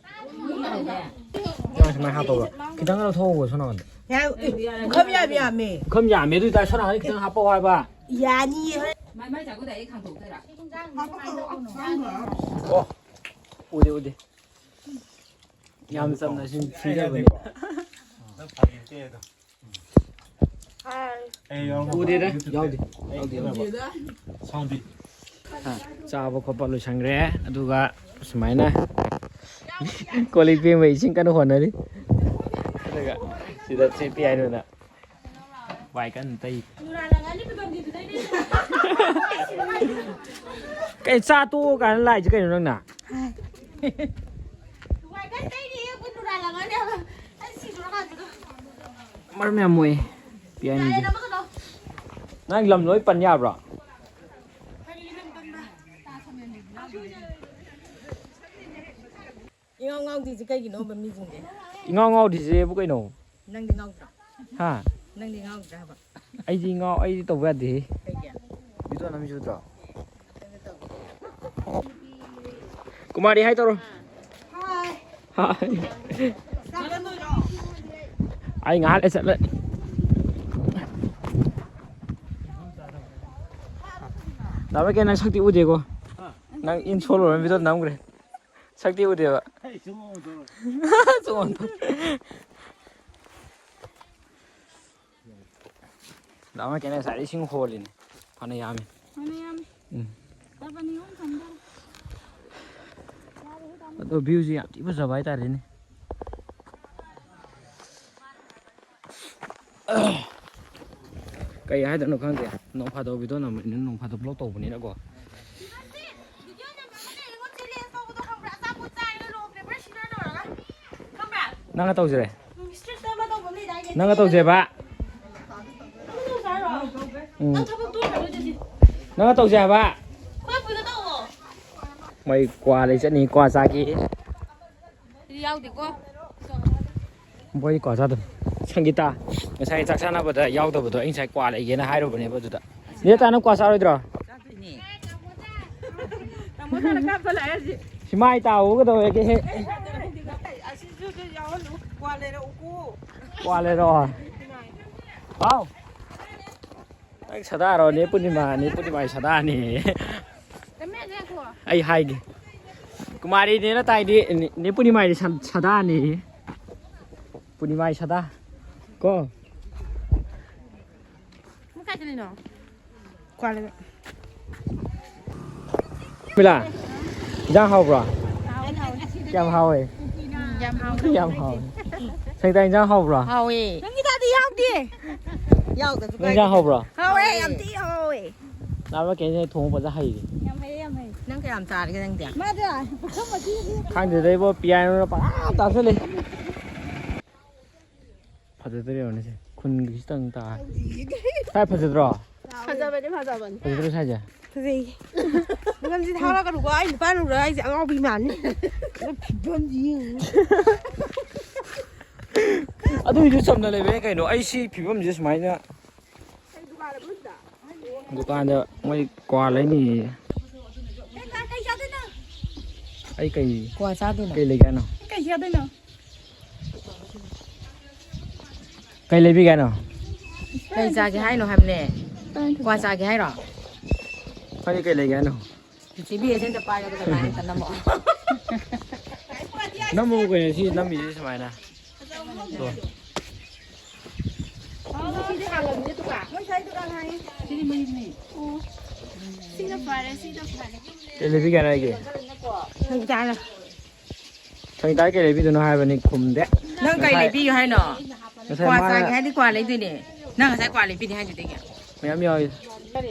ꯁꯨꯃꯥꯏꯅ, ꯁꯨꯃꯥꯏꯅ ꯍꯥꯞꯄꯕ꯫ ꯈꯤꯇꯪ ꯂꯧꯊꯣꯛꯑꯣ, ꯁꯣꯝ ꯅꯥꯀꯟꯗ꯫ ꯌꯥ-, ꯑꯦ, ꯄꯨꯈꯝ ꯌꯥꯝ ꯌꯥꯝꯃꯦ꯫ ꯄꯨꯈꯝ ꯌꯥꯝꯃꯦ, ꯑꯗꯨ ꯑꯣꯏꯇꯥꯔꯗꯤ ꯁꯣꯝ ꯅꯥꯀꯟꯗ ꯈꯤꯇꯪ ꯍꯥꯞꯄꯛꯑꯣ ꯍꯥꯏꯕ꯫ ꯌꯥꯅꯤꯌꯦ꯫ ꯃꯥꯏ ꯃꯥꯏ ꯆꯥꯛꯄꯗ ꯑꯩ ꯈꯥꯡꯗꯣꯛꯇꯣꯏꯔꯥ? ꯑꯣ, ꯎꯗꯦ, ꯎꯗꯦ꯫ ꯌꯥꯝ ꯆꯝꯅ ꯁꯨꯝ ꯁꯤꯖꯕꯅꯤ꯫ ꯎꯗꯦꯗ, ꯌꯥꯎꯗꯦ, ꯌꯥꯎꯗꯦ, ꯌꯥꯎꯗꯦ꯫ ꯍꯥ, ꯆꯥꯕ ꯈꯣꯠꯄ ꯂꯣꯏꯁꯟꯈ꯭ꯔꯦ꯫ ꯑꯗꯨꯒ ꯁꯨꯃꯥꯏꯅ ꯀꯣꯜ ꯂꯤꯛ ꯐꯦꯡꯕ ꯏꯁꯤꯡ ꯀꯟꯅ ꯍꯣꯠꯅꯔꯤ꯫ ꯑꯗꯨꯒ ꯁꯤꯗ ꯆꯦ ꯄꯤꯌꯥꯅꯨꯅ ꯋꯥꯏ ꯀꯟꯅ ꯇꯩ꯫ ꯀꯩ ꯆꯥ ꯇꯣꯛꯑ ꯀꯥꯟꯗ ꯂꯥꯛꯏꯁꯦ ꯀꯩꯅꯣ ꯅꯪꯅ? ꯃꯔꯝ ꯌꯥꯝ ꯃꯣꯛꯑꯦ ꯄꯤꯌꯥꯅꯤꯁꯦ꯫ ꯅꯪ ꯂꯝ ꯂꯣꯏ ꯄꯟ ꯌꯥꯕ꯭ꯔꯣ? ꯏꯉꯥꯎ ꯉꯥꯎꯗ꯭ꯔꯤꯁꯦ ꯀꯩꯒꯤꯅꯣꯕ ꯃꯤꯁꯤꯡꯁꯦ? ꯏꯉꯥꯎ ꯉꯥꯎꯗ꯭ꯔꯤꯁꯦꯕꯨ ꯀꯩꯅꯣ? ꯅꯪꯗꯤ ꯉꯥꯎꯗ꯭ꯔꯣ? ꯍꯥ? ꯅꯪꯗꯤ ꯉꯥꯎꯗ꯭ꯔꯥ ꯍꯥꯏꯕ? ꯑꯩꯗꯤ ꯉꯥꯎ-, ꯑꯩꯗꯤ ꯇꯧꯕ ꯌꯥꯗꯦꯍꯦ꯫ ꯀꯩꯒꯤ? ꯕꯤꯗꯣ ꯅꯝꯕꯤ ꯆꯨꯗ꯭ꯔꯣ? ꯀꯨꯃꯥꯔꯤ ꯍꯥꯏ ꯇꯧꯔꯣ꯫ ꯍꯥꯏ꯫ ꯍꯥꯏ꯫ ꯑꯩ ꯉꯥꯏꯍꯥꯛ ꯂꯩ ꯆꯠꯂꯦ꯫ ꯗꯥ ꯕꯥꯏ ꯀꯦ, ꯅꯪ ꯁꯛꯇꯤ ꯎꯗꯦꯀꯣ꯫ ꯅꯪ ꯏꯟ ꯁꯣꯜ ꯂꯣꯏꯔ ꯕꯤꯗꯣ ꯅꯝꯈ꯭ꯔꯦ꯫ ꯁꯛꯇꯤ ꯎꯗꯦꯕ꯫ ꯑꯩ ꯁꯨꯝ ꯑꯣꯟꯊꯣꯛꯑꯣ꯫ ꯁꯨꯝ ꯑꯣꯟꯊꯣꯛ-, ꯗꯥ ꯃꯥꯏꯀꯦꯜꯅ ꯉꯁꯥꯏꯗꯩ ꯏꯁꯤꯡ ꯍꯣꯜꯂꯤꯅꯦ꯫ ꯐꯅ ꯌꯥꯝꯃꯤ꯫ ꯐꯅ ꯌꯥꯝꯃꯤ꯫ ꯎꯝ꯫ ꯇꯞ ꯑꯅꯤ ꯑꯍꯨꯝ ꯊꯝꯗꯣꯔꯦ꯫ ꯑꯗꯣ ꯚ꯭ꯌꯨꯁꯦ ꯌꯥꯝ ꯊꯤ ꯐꯖꯕ ꯍꯥꯏꯇꯥꯔꯦꯅꯦ꯫ ꯀꯩ ꯍꯥꯏꯗꯣꯏꯅꯣ ꯈꯪꯗꯦ꯫ ꯅꯣꯡ ꯐꯥꯗꯣꯛ ꯚꯤꯗꯤꯑꯣ ꯅꯝꯕꯅꯤꯅ, ꯅꯣꯡ ꯐꯥꯗꯣꯛ ꯚ꯭ꯂꯣꯒ ꯇꯧꯕꯅꯤꯅꯀꯣ꯫ ꯅꯪꯅ ꯇꯧꯁꯤꯔꯦ꯫ ꯅꯪꯅ ꯇꯧꯁꯦꯕ꯫ ꯎꯝ꯫ ꯅꯪꯅ ꯇꯧꯁꯦ ꯍꯥꯏꯕ꯫ ꯃꯣꯏ ꯀ꯭ꯋꯥ ꯂꯩ ꯆꯠꯅꯤ, ꯀ꯭ꯋꯥ ꯆꯥꯒꯦ꯫ ꯁꯤꯗꯤ ꯌꯥꯎꯗꯦꯀꯣ꯫ ꯃꯣꯏ ꯀ꯭ꯋꯥ ꯆꯥꯗꯕ꯫ ꯁꯪꯒꯤꯇꯥ, ꯉꯁꯥꯏ ꯆꯥꯛ ꯆꯥꯅꯕꯗ ꯌꯥꯎꯗꯕꯗꯣ, ꯑꯩ ꯉꯁꯥꯏ ꯀ꯭ꯋꯥ ꯂꯩꯒꯦꯅ ꯍꯥꯏꯔꯨꯕꯅꯦꯕ ꯑꯗꯨꯗ꯫ ꯅꯦꯇꯥ, ꯅꯪ ꯀ꯭ꯋꯥ ꯆꯥꯔꯣꯏꯗ꯭ꯔꯣ? ꯆꯥꯗꯣꯏꯅꯦ꯫ ꯇꯥꯃꯣ ꯁꯥꯅ ꯀꯥꯞꯄ ꯂꯥꯛꯑꯦ ꯍꯧꯖꯤꯛ꯫ ꯁꯤꯃꯥꯏ ꯇꯥꯎꯒꯗꯧꯔꯒꯦ ꯍꯦ꯫ ꯑꯁꯤꯁꯨ ꯑꯗꯨ ꯌꯥꯎꯍꯜꯂꯨ꯫ ꯀ꯭ꯋꯥ ꯂꯩꯔꯛꯎꯀꯣ꯫ ꯀ꯭ꯋꯥ ꯂꯩꯔꯛꯑꯣ꯫ ꯍꯥꯎ꯫ ꯁꯗꯥꯔꯣ? ꯅꯦ ꯄꯨꯔꯅꯤꯃꯥ, ꯅꯦ ꯄꯨꯔꯅꯤꯃꯥꯒꯤ ꯁꯗꯥꯅꯦ꯫ ꯑꯩ ꯍꯥꯏꯒꯦ꯫ ꯀꯨꯃꯥꯔꯤꯅꯦꯅ ꯇꯥꯏꯗꯤ, ꯅꯦ ꯄꯨꯔꯅꯤꯃꯥꯒꯤ ꯁꯟ-, ꯁꯗꯥꯅꯦ꯫ ꯄꯨꯔꯅꯤꯃꯥꯒꯤ ꯁꯗꯥ꯫ ꯀꯣ꯫ ꯅꯪ ꯀꯥꯏ ꯆꯠꯂꯤꯅꯣ? ꯀ꯭ꯋꯥ ꯂꯩꯕ꯫ ꯃꯤꯂꯥ, ꯏꯟꯖꯥꯡ ꯍꯥꯎꯕ꯭ꯔꯣ? ꯍꯥꯎꯋꯦ, ꯍꯥꯎꯋꯦ꯫ ꯌꯥꯝ ꯍꯥꯎꯋꯦ꯫ ꯌꯥꯝ ꯍꯥꯎꯋꯦ꯫ ꯌꯥꯝ ꯍꯥꯎꯋꯦ꯫ ꯁꯪꯒꯤꯇꯥ, ꯏꯟꯖꯥꯡ ꯍꯥꯎꯕ꯭ꯔꯣ? ꯍꯥꯎꯋꯦ꯫ ꯅꯪꯒꯤꯗꯥꯗꯤ ꯌꯥꯎꯗꯦ꯫ ꯌꯥꯎꯗ꯭ꯔꯁꯨ ꯅꯪ ꯏꯟꯖꯥꯡ ꯀꯥꯏꯗꯦ꯫ ꯍꯥꯎꯕ꯭ꯔꯣ? ꯍꯥꯎꯋꯦ, ꯌꯥꯝ ꯊꯤ ꯍꯥꯎꯋꯦ꯫ ꯂꯥꯛꯑꯣ, ꯀꯩꯅꯣ ꯊꯣꯡꯕ ꯐꯖ ꯍꯩꯔꯦ꯫ ꯌꯥꯝ ꯍꯩꯌꯦ, ꯌꯥꯝ ꯍꯩꯌꯦ꯫ ꯅꯪ ꯀꯌꯥꯝ ꯆꯥꯔꯒꯦ ꯅꯪꯗꯤ? ꯃꯥꯗꯤ ꯄꯨꯈꯝ ꯑꯁꯤꯗꯤ ꯈꯪꯗꯦꯗ ꯏꯕꯣ, ꯄꯤꯌꯥꯅꯣꯅ ꯄꯪꯆꯥ ꯆꯥꯁꯜꯂꯦ꯫ ꯐꯖꯗ꯭ꯔꯦ ꯌꯦꯡꯉꯨꯅꯦ ꯁꯦ꯫ ꯈꯨꯟꯒꯤ ꯈꯤꯇꯪ ꯇꯥ-, ꯁ꯭ꯋꯥꯏ ꯐꯖꯗ꯭ꯔꯣ? ꯐꯖꯕꯅꯦ, ꯐꯖꯕꯅꯦ꯫ ꯐꯖꯗ꯭ꯔꯣ ꯁ꯭ꯋꯥꯏꯁꯦ? ꯐꯖꯩ꯫ ꯅꯪꯁꯤ ꯊꯥꯔꯛꯀꯅꯨꯀꯣ, ꯑꯩ ꯅꯨꯄꯥ ꯎꯔ ꯑꯩꯁꯦ ꯑꯉꯥꯎꯕꯤ ꯃꯥꯜꯂꯤ꯫ ꯐꯤꯕꯝꯁꯤ ꯌꯦꯡꯉꯨ꯫ ꯑꯗꯨꯏꯁꯨ ꯆꯝꯅ ꯂꯩꯕ ꯌꯥꯏ ꯀꯩꯅꯣ꯫ ꯑꯩ ꯁꯤ ꯐꯤꯕꯝꯁꯦ ꯁꯨꯃꯥꯏꯅ ꯗꯨꯀꯥꯟꯗ ꯃꯣꯏ ꯀ꯭ꯋꯥ ꯂꯩꯅꯤꯌꯦ꯫ ꯑꯩ ꯀꯩ ꯀ꯭ꯋꯥ ꯆꯥꯗꯣꯏꯅꯣ? ꯀꯩ ꯂꯩꯒꯦ ꯍꯥꯏꯅꯣ? ꯀꯩ ꯆꯥꯗꯣꯏꯅꯣ? ꯀꯩ ꯂꯩꯕꯤꯒꯦ ꯍꯥꯏꯅꯣ? ꯀꯩ ꯆꯥꯒꯦ ꯍꯥꯏꯅꯣ ꯍꯥꯏꯕꯅꯦ? ꯀ꯭ꯋꯥ ꯆꯥꯒꯦ ꯍꯥꯏꯔꯣ? ꯈꯪꯗꯦ, ꯀꯩ ꯂꯩꯒꯦ ꯍꯥꯏꯅꯣ? ꯆꯤꯆꯦ ꯕꯤ ꯑꯦꯁ ꯑꯦꯟꯗ ꯄꯥꯏꯔꯒ ꯀꯃꯥꯏꯅ ꯅꯝꯃꯛꯑꯣ? ꯅꯝꯃꯣ ꯀꯩꯅꯣ, ꯁꯤ ꯅꯝꯃꯤꯁꯤ ꯁꯨꯃꯥꯏꯅ꯫ ꯇꯣ꯫ ꯁꯤꯗꯤ ꯍꯥꯡꯉꯝꯅꯤꯅꯦ ꯗꯨꯀꯥꯟ꯫ ꯃꯣꯏ ꯁ꯭ꯋꯥꯏ ꯗꯨꯀꯥꯟ ꯍꯥꯡꯉꯤ꯫ ꯁꯤꯗꯤ ꯃꯣꯏꯒꯤꯅꯦ꯫ ꯑꯣ꯫ ꯁꯤꯅ ꯐꯔꯦ, ꯁꯤꯅ ꯐꯔꯦ꯫ ꯀꯩ ꯂꯩꯕꯤꯒꯦ ꯍꯥꯏꯅꯣ ꯑꯩꯒꯤ? ꯁꯪꯒꯤꯇꯥꯅ꯫ ꯁꯪꯒꯤꯇꯥ ꯀꯩ ꯂꯩꯕꯤꯗꯣꯏꯅꯣ ꯍꯥꯏꯕꯅꯤ, ꯈꯨꯝꯗꯦ꯫ ꯅꯪ ꯀꯩ ꯉꯁꯥꯏ, ꯂꯩꯕꯤꯌꯨ ꯍꯥꯏꯅꯣ? ꯉꯁꯥꯏ ꯀ꯭ꯋꯥ ꯃꯥꯅ ꯆꯥꯒꯦ ꯍꯥꯏꯗꯤ ꯀ꯭ꯋꯥ ꯂꯩꯗꯣꯏꯅꯦ꯫ ꯅꯪ ꯉꯁꯥꯏ ꯀ꯭ꯋꯥ ꯂꯩꯕꯤꯅꯤ ꯍꯥꯏꯗꯨꯗꯤ ꯑꯩꯒꯤ꯫ ꯃꯌꯥꯝ ꯌꯥꯎꯏ꯫ ꯀꯔꯤ?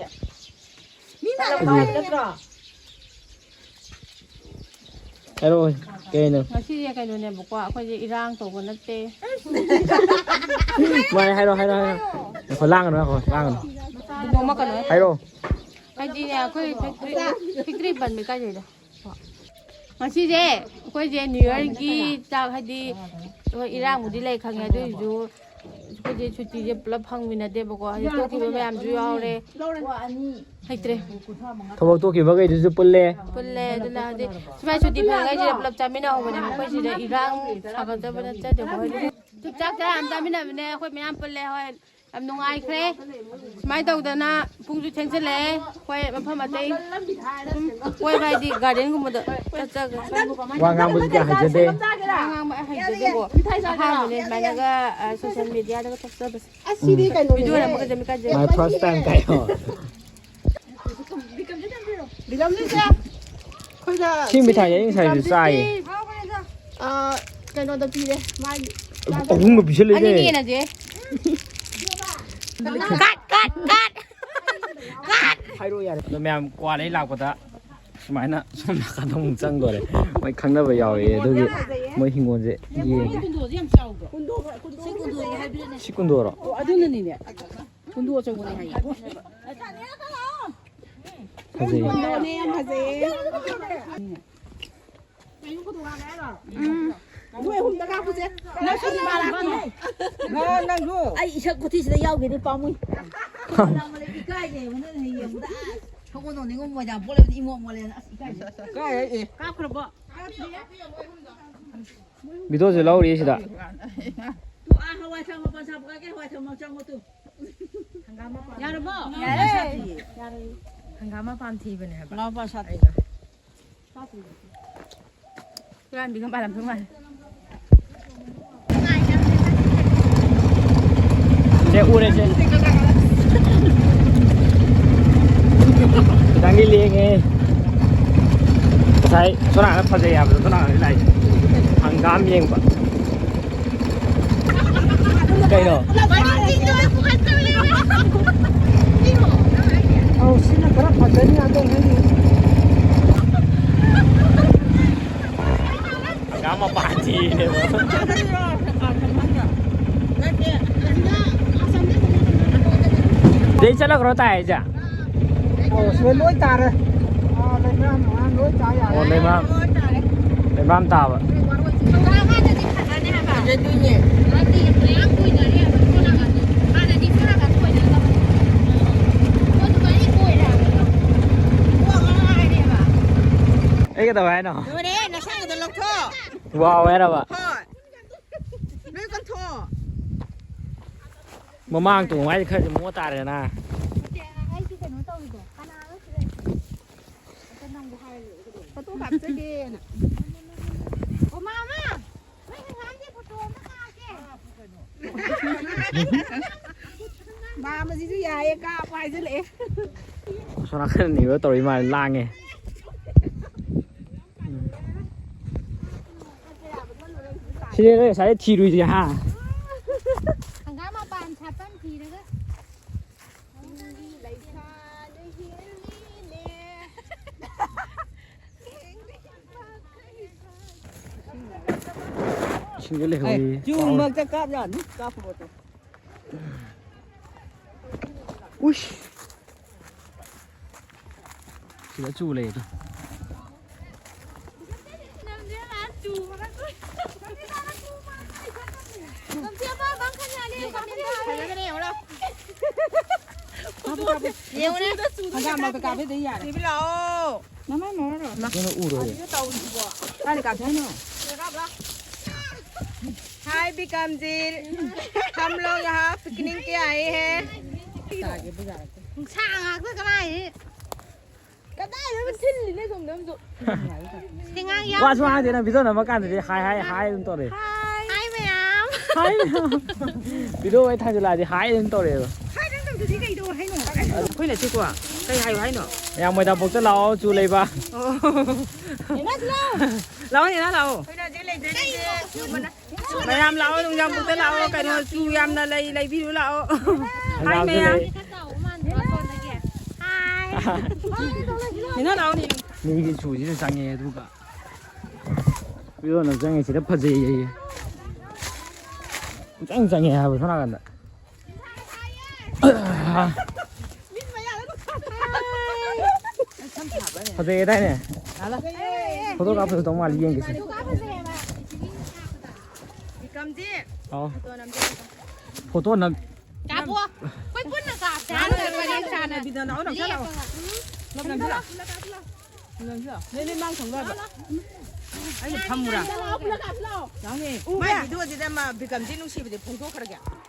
ꯃꯤ ꯃꯌꯥꯝ ꯌꯥꯎꯏ ꯅꯠꯇ꯭ꯔꯣ? ꯍꯥꯏꯔꯛꯑꯣ, ꯀꯩꯅꯣ? ꯉꯁꯤꯁꯦ ꯀꯩꯅꯣꯅꯦꯕꯀꯣ, ꯑꯩꯈꯣꯏꯁꯦ ꯏꯔꯥꯡ ꯇꯧꯕ ꯅꯠꯇꯦ꯫ ꯃꯥꯅꯦ, ꯍꯥꯏꯔꯣ, ꯍꯥꯏꯔꯣ, ꯍꯥꯏꯔꯣ꯫ ꯉꯥꯏꯈꯣ, ꯂꯥꯡꯒꯅꯨ, ꯉꯥꯏꯈꯣ, ꯂꯥꯡꯒꯅꯨ꯫ ꯅꯣꯡꯃ ꯀꯩꯅꯣ ꯍꯥꯏꯔꯛꯑꯣ꯫ ꯍꯥꯏꯗꯤꯅꯦ, ꯑꯩꯈꯣꯏ ꯐꯦꯛꯇ꯭ꯔꯤ, ꯐꯦꯛꯇ꯭ꯔꯤ ꯄꯟꯕ ꯀꯥꯏꯗꯩꯗ꯫ ꯉꯁꯤꯁꯦ ꯑꯩꯈꯣꯏꯁꯦ ꯅ꯭ꯌꯨ ꯌꯔꯒꯤ ꯆꯥꯛ, ꯍꯥꯏꯗꯤ, ꯍꯣꯏ, ꯏꯔꯥꯡꯕꯨꯗꯤ ꯂꯩ ꯈꯪꯉꯦ, ꯑꯗꯨ ꯑꯣꯏꯔꯁꯨ ꯑꯩꯈꯣꯏꯁꯦ ꯁꯨꯇꯤꯁꯦ ꯄꯨꯂꯞ ꯐꯪꯃꯤꯟꯅꯗꯦꯕꯀꯣ, ꯍꯥꯏꯗꯤ ꯇꯣꯛꯈꯤꯕ ꯃꯌꯥꯝꯁꯨ ꯌꯥꯎꯔꯦ꯫ ꯍꯩꯇ꯭ꯔꯦ꯫ ꯊꯕꯛ ꯇꯣꯛꯈꯤꯕꯈꯩꯗꯨꯁꯨ ꯄꯨꯜꯂꯦ꯫ ꯄꯨꯜꯂꯦ꯫ ꯑꯗꯨꯅ ꯍꯧꯖꯤꯛ ꯁꯨꯃꯥꯏ ꯁꯨꯇꯤ ꯐꯪꯉꯤꯉꯩꯁꯤꯗ ꯄꯨꯂꯞ ꯆꯥꯃꯤꯟꯅꯍꯧꯕꯅꯦ꯫ ꯑꯩꯈꯣꯏ ꯁꯤꯗ ꯏꯔꯥꯡ ꯁꯥꯒꯠꯆꯕ ꯅꯠꯆꯗꯦꯀꯣ꯫ ꯍꯥꯏꯗꯤ ꯆꯨꯝ ꯆꯥꯛ ꯆꯔꯥ ꯑꯃ ꯆꯥꯃꯤꯟꯅꯕꯅꯦ꯫ ꯑꯩꯈꯣꯏ ꯃꯌꯥꯝ ꯄꯨꯜꯂꯦ꯫ ꯍꯣꯏ, ꯌꯥꯝ ꯅꯨꯡꯉꯥꯏꯈ꯭ꯔꯦ꯫ ꯁꯨꯃꯥꯏꯅ ꯇꯧꯗꯅ ꯄꯨꯡꯁꯨ ꯊꯦꯡꯖꯤꯜꯂꯛꯑꯦ꯫ ꯑꯩꯈꯣꯏ ꯃꯐꯝ ꯑꯇꯩ ꯁꯨꯝ ꯀꯣꯏꯕ ꯍꯥꯏꯗꯤ ꯒꯥꯔꯗꯦꯟꯒꯨꯝꯕꯗ ꯆꯠꯆꯒꯦ꯫ ꯋꯥ ꯉꯥꯡꯕꯁꯨ ꯀꯌꯥ ꯍꯩꯖꯗꯦ꯫ ꯋꯥ ꯉꯥꯡꯕ ꯑꯩ ꯍꯩꯖꯗꯦꯀꯣ꯫ ꯑꯍꯥꯟꯕꯅꯦ ꯁꯨꯃꯥꯏꯅꯒ, ꯑ, ꯁꯣꯁꯤꯌꯦꯜ ꯃꯤꯗꯤꯌꯥꯗꯒ ꯊꯣꯛꯆꯕꯁꯦ꯫ ꯑꯁꯤꯗꯤ ꯀꯩꯅꯣꯅꯦ꯫ ꯚꯤꯗꯤꯑꯣ ꯅꯝꯕꯒꯁꯦ ꯃꯤꯀꯥꯏꯖꯩ꯫ My first time ꯀꯥꯏꯌꯣ꯫ ꯕꯤꯂꯝꯅꯤꯁꯦ ꯑꯩꯈꯣꯏꯅ ꯁꯤ ꯃꯤꯊꯥꯏꯁꯦ ꯑꯩ ꯉꯁꯥꯏꯁꯨ ꯆꯥꯏꯌꯦ꯫ ꯑ, ꯀꯩꯅꯣꯗ ꯄꯤꯔꯦ ꯃꯥꯒꯤ꯫ ꯑꯍꯨꯝꯒ ꯄꯤꯁꯜꯂꯛꯏꯅꯦ꯫ ꯑꯅꯤꯅꯦ ꯌꯦꯟꯅꯁꯦ꯫ ꯀꯠ, ꯀꯠ, ꯀꯠ꯫ ꯀꯠ꯫ ꯍꯥꯏꯔꯛꯑꯣ ꯌꯥꯔꯦ꯫ ꯑꯗꯣ ꯃꯌꯥꯝ ꯀ꯭ꯋꯥ ꯂꯩ ꯂꯥꯛꯄꯗ ꯁꯨꯃꯥꯏꯅ ꯁꯣꯝ ꯅꯥꯀꯟꯗ ꯑꯃꯨꯛ ꯆꯪꯗꯣꯔꯦ꯫ ꯃꯣꯏ ꯈꯪꯅꯕ ꯌꯥꯎꯔꯛꯑꯦ ꯑꯗꯨꯒꯤ ꯃꯣꯏ ꯍꯤꯡꯒꯣꯜꯁꯦ ꯌꯦꯡꯉꯦ꯫ ꯁꯤ ꯀꯨꯟꯗꯣꯔꯣ? ꯑꯣ, ꯑꯗꯨꯅꯅꯤꯅꯦ꯫ ꯀꯨꯟꯗꯣ ꯑꯆꯧꯕꯅꯦ ꯍꯥꯏꯌꯦ꯫ ꯐꯖꯩ꯫ ꯀꯨꯟꯗꯣꯅꯦ ꯌꯥꯝ ꯐꯖꯩꯌꯦ꯫ ꯎꯝ꯫ ꯅꯣꯏ ꯑꯍꯨꯝꯗ ꯀꯥꯞꯄꯨꯁꯦ꯫ ꯅꯪꯁꯨ ꯁꯤꯃꯥ ꯂꯥꯛꯄꯤꯌꯣ꯫ ꯅꯪꯁꯨ꯫ ꯑꯩ ꯏꯁꯛ ꯈꯨꯊꯤꯁꯤꯗ ꯌꯥꯎꯒꯦꯗꯤ ꯄꯥꯝꯃꯨꯏ꯫ ꯏꯀꯥꯏꯖꯩꯕ ꯅꯣꯏꯅ ꯌꯦꯡꯕꯗ꯫ ꯑꯁ, ꯁꯒꯣꯜ ꯅꯣꯡ ꯅꯤꯉꯣꯝ ꯃꯣꯏꯗ ꯄꯣꯠ ꯂꯩꯕꯗ ꯏꯃꯣꯠ ꯃꯣꯠꯂꯦꯅ꯫ ꯑꯁ, ꯏꯀꯥꯏꯖꯩ꯫ ꯀꯥꯏ, ꯑꯦ꯫ ꯀꯥꯞꯈ꯭ꯔꯕꯣ? ꯚꯤꯗꯤꯑꯣꯁꯦ ꯂꯧꯔꯤ ꯁꯤꯗ꯫ ꯇꯨ, ꯑꯥ, ꯍꯋꯥꯏ ꯊꯥꯡ ꯃꯄꯥꯟ ꯁꯥꯄ ꯀꯥꯏ, ꯍꯋꯥꯏ ꯊꯥꯡ ꯃꯄꯥꯟ ꯆꯪꯉꯣ ꯇꯨ꯫ ꯌꯥꯔꯕꯣ? ꯌꯥꯔꯦ꯫ ꯍꯪꯒꯥꯝ ꯃꯄꯥꯟ ꯊꯤꯕꯅꯦ ꯍꯥꯏꯕ꯫ ꯍꯪꯒꯥꯝ ꯃꯄꯥꯟ ꯁꯥꯠ-, ꯑꯩꯒ꯫ ꯍꯨꯔꯥꯟꯕꯤꯒ ꯃꯥꯜꯂꯝꯗꯧ ꯃꯥꯜꯂꯦ꯫ ꯁꯦ, ꯎꯔꯦ, ꯁꯦ꯫ ꯈꯤꯇꯪꯗꯤ ꯂꯦꯡꯉꯦ꯫ ꯉꯁꯥꯏ ꯁꯣꯅꯥꯅ ꯐꯖꯩ ꯍꯥꯏꯕꯗꯣ ꯁꯣꯅꯥꯅꯗꯤ ꯂꯥꯛꯏꯁꯦ꯫ ꯍꯪꯒꯥꯝ ꯌꯦꯡꯕ꯫ ꯀꯩꯅꯣ? ꯑꯧ, ꯁꯤꯅ ꯈꯔ ꯐꯖꯅꯤ, ꯑꯗꯣ ꯅꯪꯒꯤ꯫ ꯍꯪꯒꯥꯝ ꯃꯄꯥꯟ ꯊꯤꯔꯤꯅꯦꯕ꯫ ꯁꯤꯗꯩ ꯆꯠꯂꯈ꯭ꯔꯣ ꯇꯥꯏ ꯍꯥꯏꯁꯦ? ꯑꯣ, ꯁꯤꯗ ꯂꯣꯏ ꯇꯥꯔꯦ꯫ ꯑꯥ, ꯂꯩꯃꯔꯥꯝ, ꯑꯥ, ꯂꯣꯏ ꯇꯥ ꯌꯥꯔꯦ꯫ ꯑꯣ, ꯂꯩꯃꯔꯥꯝ꯫ ꯂꯩꯃꯔꯥꯝ ꯇꯥꯕ꯫ ꯍꯥꯟꯅꯗꯤ ꯐꯖꯅꯤ ꯍꯥꯏꯕ꯫ ꯐꯖꯗꯣꯏꯅꯦ꯫ ꯍꯥꯟꯅꯗꯤ ꯃꯌꯥꯝ ꯀꯣꯏꯅꯔꯦ ꯍꯥꯏꯕ, ꯁꯣꯝ ꯅꯥꯀꯟꯗ꯫ ꯍꯥꯟꯅꯗꯤ ꯁꯣꯝ ꯅꯥꯀꯟ ꯀꯣꯏꯅꯗꯕꯅꯤ꯫ ꯑꯣ, ꯑꯗꯨꯃꯥꯏꯅ ꯀꯣꯏꯔꯦ ꯍꯥꯏꯕ꯫ ꯀꯣꯛ ꯉꯥꯎꯔꯦꯕ꯫ ꯑꯩ ꯀꯩꯗꯧ ꯍꯥꯏꯅꯣ? ꯂꯣꯏꯔꯦ, ꯅꯁꯥꯒꯤꯗꯣ ꯂꯧꯊꯣꯛ꯫ ꯋꯥꯎ ꯍꯥꯏꯔꯕ? ꯍꯣꯏ꯫ ꯂꯣꯏ ꯀꯟꯊꯣꯛꯑꯣ꯫ ꯃꯃꯥꯡ ꯇꯣꯡ ꯍꯥꯏꯗꯤ ꯈꯔꯗꯤ ꯃꯣ ꯇꯥꯔꯦꯅ꯫ ꯅꯠꯇꯦ, ꯑꯩꯒꯤ ꯀꯩꯅꯣ ꯇꯧꯔꯤꯗꯣ ꯀꯅꯥꯅꯣ ꯁꯤꯗ? ꯑꯗ ꯅꯪꯕꯨ ꯍꯥꯏꯔꯦ꯫ ꯐꯣꯇꯣ ꯀꯥꯞꯆꯒꯦꯅ꯫ ꯑꯣ, ꯃꯥꯃ! ꯅꯣꯏ ꯑꯉꯥꯡꯒꯤ ꯐꯣꯇꯣ ꯑꯃ ꯀꯥꯞꯀꯦ꯫ ꯃꯥꯃꯁꯤꯁꯨ ꯌꯥꯏꯌꯦ, ꯀꯥꯞꯄ ꯍꯥꯏꯖꯤꯜꯂꯛꯑꯦ꯫ ꯑꯁꯣꯝ ꯅꯥꯀꯟ ꯅꯤꯕ ꯇꯧꯔꯤ ꯃꯥꯜꯂꯦ, ꯂꯥꯡꯉꯦ꯫ ꯁꯤꯅꯦ ꯅꯣꯏ ꯉꯁꯥꯏ ꯊꯤꯔꯨꯏꯁꯦ, ꯍꯥ? ꯍꯪꯒꯥꯝ ꯃꯄꯥꯟ ꯁꯥꯠꯐꯝ ꯊꯤꯔꯒ꯫ ꯏꯁꯤꯡꯗ ꯂꯩꯍꯧꯔꯤ꯫ ꯆꯨꯃꯛꯇ ꯀꯥꯞ ꯌꯥꯅꯤ, ꯀꯥꯞꯄꯕꯗꯣ꯫ ꯎꯏꯁ꯫ ꯁꯤꯗ ꯆꯨ ꯂꯩ ꯑꯗꯣ꯫ ꯌꯦꯡꯉꯨꯅꯦ꯫ ꯍꯪꯒꯥꯝ ꯃꯔꯛꯇ ꯀꯥꯞꯄꯗꯤ ꯌꯥꯔꯦ꯫ ꯁꯤꯕꯤ ꯂꯥꯛꯑꯣ꯫ ꯃꯃꯥꯏ ꯃꯣꯔꯣꯛ꯫ ꯀꯩꯅꯣ ꯎꯔꯣꯏ꯫ ꯑꯗꯨꯗ ꯇꯧꯔꯤꯁꯤꯕꯣ꯫ ꯀꯥꯏꯗ ꯀꯥꯞꯁꯦ ꯍꯥꯏꯅꯣ? ꯁꯤꯗ ꯀꯥꯞꯂꯣ꯫ हाय बिकमजीर, हम लोग यहाँ पिकनिक के आए हैं। ꯅꯨꯡꯁꯥ ꯉꯥꯛꯇ ꯀꯃꯥꯏ? ꯀꯗꯥꯏꯗ ꯊꯤꯜꯂꯤꯅꯦ ꯁꯣꯝꯗ ꯑꯃꯁꯨ꯫ ꯁꯤ ꯉꯥꯡ ꯌꯥꯎ-, ꯋꯥꯁꯨ ꯉꯥꯡꯗꯦ ꯅꯪ ꯚꯤꯗꯤꯑꯣ ꯅꯝꯕ ꯀꯥꯟꯗꯗꯤ ꯍꯥꯏ ꯍꯥꯏ ꯍꯥꯏ ꯑꯗꯨꯝ ꯇꯧꯔꯦ꯫ ꯍꯥꯏ ꯃꯌꯥꯝ꯫ ꯍꯥꯏ ꯃꯌꯥꯝ꯫ ꯚꯤꯗꯤꯑꯣ ꯑꯩ ꯊꯥꯡꯖꯤꯜꯂꯛꯑꯗꯤ ꯍꯥꯏ ꯑꯗꯨꯝ ꯇꯧꯔꯛꯑꯦꯕ꯫ ꯍꯥꯏ ꯅꯪ ꯇꯧꯗꯗꯤ ꯀꯩꯗꯧ ꯍꯥꯏꯅꯣ? ꯑꯩꯈꯣꯏ ꯅꯠꯇꯦꯀꯣ꯫ ꯀꯩ ꯍꯥꯏꯌꯨ ꯍꯥꯏꯅꯣ? ꯃꯌꯥꯝ ꯃꯣꯏꯗꯥꯡꯄꯣꯛꯇ ꯂꯥꯛꯑꯣ ꯆꯨ ꯂꯩꯕ꯫ ꯑꯣ꯫ ꯂꯥꯛꯑꯣ ꯅꯦꯅꯥ ꯂꯥꯛꯑꯣ꯫ ꯑꯩꯈꯣꯏꯅ ꯍꯧꯖꯤꯛ ꯂꯩꯖꯔꯤꯁꯦ ꯆꯨ ꯃꯅꯥ-, ꯃꯌꯥꯝ ꯂꯥꯛꯑꯣ, ꯅꯨꯡꯗꯥꯡꯄꯣꯛꯇ ꯂꯥꯛꯑꯣ, ꯀꯩꯅꯣ, ꯆꯨ ꯌꯥꯝꯅ ꯂꯩ, ꯂꯩꯕꯤꯔꯨ ꯂꯥꯛꯑꯣ꯫ ꯍꯥꯏ ꯃꯌꯥꯝ꯫ ꯍꯥꯏ꯫ ꯅꯦꯅꯥ ꯂꯥꯛꯑꯣ, ꯅꯦꯅꯥ꯫ ꯃꯤꯒꯤ ꯆꯨꯁꯤꯗ ꯆꯪꯉꯦ, ꯑꯗꯨꯒ ꯄꯤꯔꯣꯅ ꯆꯪꯉꯦ, ꯁꯤꯗ ꯐꯖꯩꯌꯦ꯫ ꯄꯨꯡꯆꯪ ꯆꯪꯉꯦ ꯍꯥꯏꯕ ꯁꯣꯝ ꯅꯥꯀꯟꯗ꯫ ꯐꯖꯩꯌꯦꯗꯥꯏꯅꯦ? ꯐꯣꯇꯣ ꯀꯥꯞ ꯐꯖꯗꯧ ꯃꯥꯜꯂꯤ, ꯌꯦꯡꯒꯦꯁꯦ꯫ ꯕꯤꯀꯝꯖꯤꯠ꯫ ꯑꯥꯎ꯫ ꯐꯣꯇꯣ ꯅꯝ- ꯀꯥꯞꯄꯣ꯫ ꯑꯩꯈꯣꯏ ꯄꯨꯟꯅ ꯀꯥꯞꯁꯦ ꯍꯥꯏꯔꯒ ꯋꯥꯔꯤ ꯁꯥꯟꯅ ꯕꯤꯗ ꯂꯥꯛꯑꯣ, ꯅꯛꯁꯜꯂꯛꯑꯣ꯫ ꯂꯦꯞꯄꯒ꯫ ꯅꯛꯁꯜꯂꯛꯑꯣ꯫ ꯅꯦ, ꯅꯦ, ꯃꯥꯡ ꯊꯝꯈ꯭ꯔꯕ? ꯑꯩꯅ ꯐꯝꯃꯨꯔꯥ? ꯂꯥꯛꯑꯣ, ꯄꯨꯂꯞ ꯀꯥꯞꯁꯤ ꯂꯥꯛꯑꯣ꯫ ꯂꯥꯛꯑꯣꯅꯦ꯫ ꯃꯥꯏ ꯚꯤꯗꯤꯑꯣꯁꯤꯗ ꯃꯥ ꯕꯤꯀꯝꯖꯤꯠ ꯅꯨꯡꯁꯤꯕꯁꯦ ꯐꯣꯡꯗꯣꯛꯈ꯭ꯔꯒꯦ꯫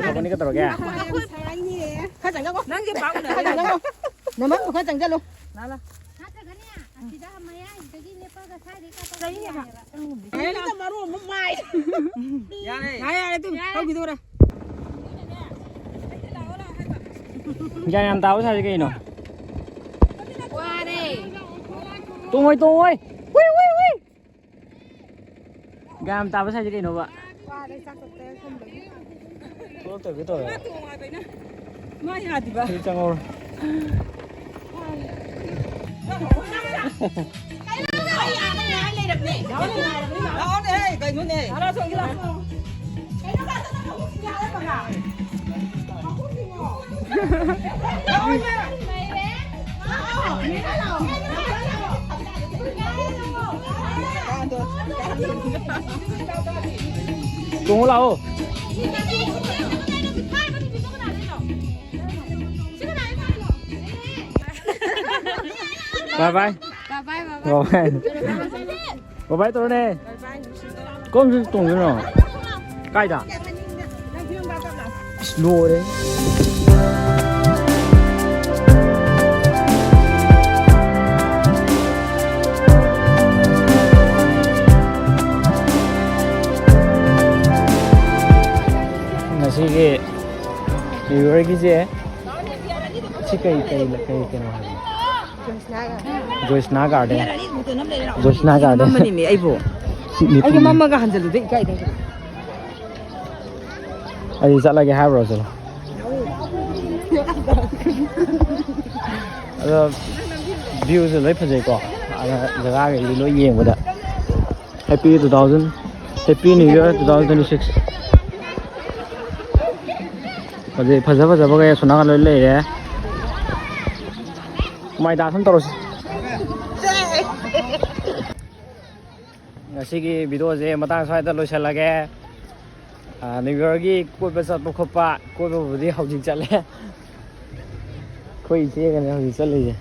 ꯌꯧꯊꯣꯛꯀꯅꯤ ꯀꯩꯗꯧꯔꯒꯦ? ꯈꯔ ꯆꯪꯉꯛꯑꯣ꯫ ꯅꯪꯒꯤ ꯄꯥꯛ ꯎꯅꯔꯦ꯫ ꯈꯔ ꯆꯪꯉꯛꯑꯣ꯫ ꯅꯃꯪꯗꯣ ꯈꯔ ꯆꯪꯁꯤꯜꯂꯨ꯫ ꯂꯥ, ꯂꯥ꯫ ꯅꯠꯇ꯭ꯔꯒꯅꯦ, ꯑꯁꯤꯗ ꯃꯌꯥꯏꯁꯤꯗꯒꯤ ꯂꯦꯞꯄꯒ ꯁ꯭ꯋꯥꯏꯗꯒꯤ ꯀꯥꯞꯄꯛꯄ ꯌꯥꯏꯑꯕ꯫ ꯌꯥꯔꯦ, ꯌꯥꯔꯦ, ꯑꯗꯨꯝ ꯍꯧꯈꯤꯗꯣꯔꯦ꯫ ꯒ꯭ꯌꯥꯟ ꯌꯥꯝ ꯇꯥꯕ ꯁꯥꯁꯤ ꯀꯩꯅꯣ? ꯋꯥꯔꯦ꯫ ꯇꯣꯡꯉꯣꯏ, ꯇꯣꯡꯉꯣꯏ꯫ ꯍꯨꯏ, ꯍꯨꯏ, ꯍꯨꯏ꯫ ꯒ꯭ꯌꯥꯟ ꯌꯥꯝ ꯇꯥꯕ ꯁꯥꯁꯤ ꯀꯩꯅꯣꯕ? ꯋꯥꯔꯦ, ꯆꯥꯛ ꯇꯣꯛꯇ ꯁꯣꯝꯗꯒꯤ꯫ ꯇꯧꯒꯦ ꯇꯧꯋꯦ꯫ ꯃꯥ ꯇꯣꯡꯉꯣ ꯍꯥꯏꯕ ꯑꯩꯅ꯫ ꯃꯥ ꯌꯥꯗꯦꯕ꯫ ꯁꯤ ꯆꯪꯍꯧꯔꯣ꯫ ꯂꯥꯛꯑꯣꯅꯦꯍꯦ, ꯀꯩꯅꯣꯅꯦ? ꯂꯥꯛꯑꯣ, ꯆꯪꯁꯤ ꯂꯥꯛꯑꯣ꯫ ꯇꯣꯡꯉꯨ ꯂꯥꯛꯑꯣ꯫ ꯕꯥꯏ ꯕꯥꯏ꯫ ꯕꯥꯏ ꯕꯥꯏ, ꯕꯥꯏ ꯕꯥꯏ꯫ ꯕꯥꯏ ꯕꯥꯏ꯫ ꯕꯥꯏ ꯕꯥꯏ ꯇꯧꯔꯣꯅꯦ꯫ ꯀꯔꯝ ꯇꯣꯡꯗꯣꯏꯅꯣ? ꯀꯥꯏꯗ? ꯑꯁ, ꯂꯣꯏꯔꯦ꯫ ꯉꯁꯤꯒꯤ ꯅ꯭ꯌꯨ ꯌꯔꯒꯤꯁꯦ ꯁꯤ ꯀꯩ, ꯀꯩ, ꯀꯩ ꯀꯩꯅꯣ ꯍꯥꯏꯕꯅꯣ? ꯖꯣꯏꯁꯅꯥ ꯒꯥꯔꯗꯦꯟ꯫ ꯖꯣꯏꯁꯅꯥ ꯒꯥꯔꯗꯦꯟ꯫ ꯐꯝꯃꯅꯤꯃꯤ ꯑꯩꯕꯨ꯫ ꯁꯤ ꯃꯤꯄꯨꯝ-, ꯑꯩꯒꯤ ꯃꯝꯃꯒ ꯍꯟꯖꯜꯂꯨꯗ ꯏꯀꯥꯏꯗꯩ꯫ ꯑꯩ ꯆꯠꯂꯒꯦ ꯍꯥꯏꯕ꯭ꯔꯣ? ꯆꯠꯂꯣ꯫ ꯑꯗꯣ ꯚ꯭ꯌꯨꯁꯦ ꯂꯣꯏ ꯐꯖꯩꯀꯣ꯫ ꯑꯗ ꯖꯒꯥꯈꯩꯁꯦ ꯂꯣꯏ ꯌꯦꯡꯕꯗ꯫ Happy two thousand, Happy New Year two thousand twenty six꯫ ꯐꯖꯩ, ꯐꯖ ꯐꯖꯕꯈꯩ ꯑꯁꯣꯝ ꯅꯥꯀꯟ ꯂꯣꯏ ꯂꯩꯔꯦ꯫ ꯃꯥꯏ ꯗꯥꯟꯁ ꯑꯃ ꯇꯧꯔꯁꯤ꯫ ꯉꯁꯤꯒꯤ ꯚꯤꯗꯤꯑꯣꯁꯦ ꯃꯇꯥꯡ ꯁ꯭ꯋꯥꯏꯗ ꯂꯣꯏꯁꯤꯜꯂꯒꯦ꯫ ꯑꯥ, ꯅ꯭ꯌꯨ ꯌꯔꯒꯤ ꯀꯣꯏꯕ ꯆꯠꯄ ꯈꯣꯠꯄ, ꯀꯣꯏꯕꯕꯨꯗꯤ ꯍꯧꯖꯤꯛ ꯆꯠꯂꯦ꯫ ꯑꯩꯈꯣꯏ ꯏꯆꯦꯒꯅꯦ ꯍꯧꯖꯤꯛ ꯆꯠꯂꯤꯁꯦ꯫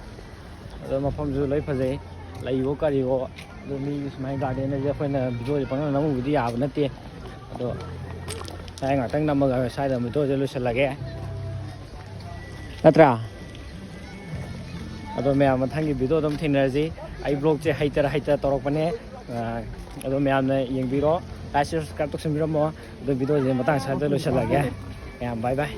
ꯑꯗꯣ ꯃꯐꯝꯁꯨ ꯂꯣꯏ ꯐꯖꯩ, ꯂꯩꯋꯣ ꯀꯔꯤꯋꯣ꯫ ꯑꯗꯣ ꯃꯤꯒꯤ ꯁꯨꯃꯥꯏꯅ ꯒꯥꯔꯗꯦꯟ ꯍꯥꯏꯁꯦ ꯑꯩꯈꯣꯏꯅ ꯚꯤꯗꯤꯑꯣꯁꯦ ꯄꯪꯅꯝ ꯅꯝꯃꯨꯕꯗꯤ ꯌꯥꯕ ꯅꯠꯇꯦ꯫ ꯑꯗꯣ ꯉꯁꯥꯏ ꯉꯥꯛꯇꯪ ꯅꯝꯃꯒ ꯁ꯭ꯋꯥꯏꯗ ꯚꯤꯗꯤꯑꯣꯁꯦ ꯂꯣꯏꯁꯤꯜꯂꯒꯦ꯫ ꯅꯠꯇ꯭ꯔꯥ? ꯑꯗꯣ ꯃꯌꯥꯝ ꯃꯊꯪꯒꯤ ꯚꯤꯗꯤꯑꯣ ꯑꯗꯨꯝ ꯊꯦꯡꯅꯔꯁꯤ꯫ ꯑꯩ ꯕ꯭ꯂꯣꯒꯁꯦ ꯍꯩꯇꯔ ꯍꯩꯇꯔ ꯇꯧꯔꯛꯄꯅꯦ꯫ ꯑꯥ, ꯑꯗꯣ ꯃꯌꯥꯝꯅ ꯌꯦꯡꯕꯤꯔꯣ, ꯂꯥꯏꯛ, ꯁꯕꯁꯀ꯭ꯔꯥꯏꯕ ꯇꯧꯁꯟꯕꯤꯔꯝꯃꯣ꯫ ꯑꯗꯣ ꯚꯤꯗꯤꯑꯣꯁꯦ ꯃꯇꯥꯡ ꯁ꯭ꯋꯥꯏꯗ ꯂꯣꯏꯁꯤꯜꯂꯒꯦ꯫ ꯃꯌꯥꯝ ꯕꯥꯏ ꯕꯥꯏ꯫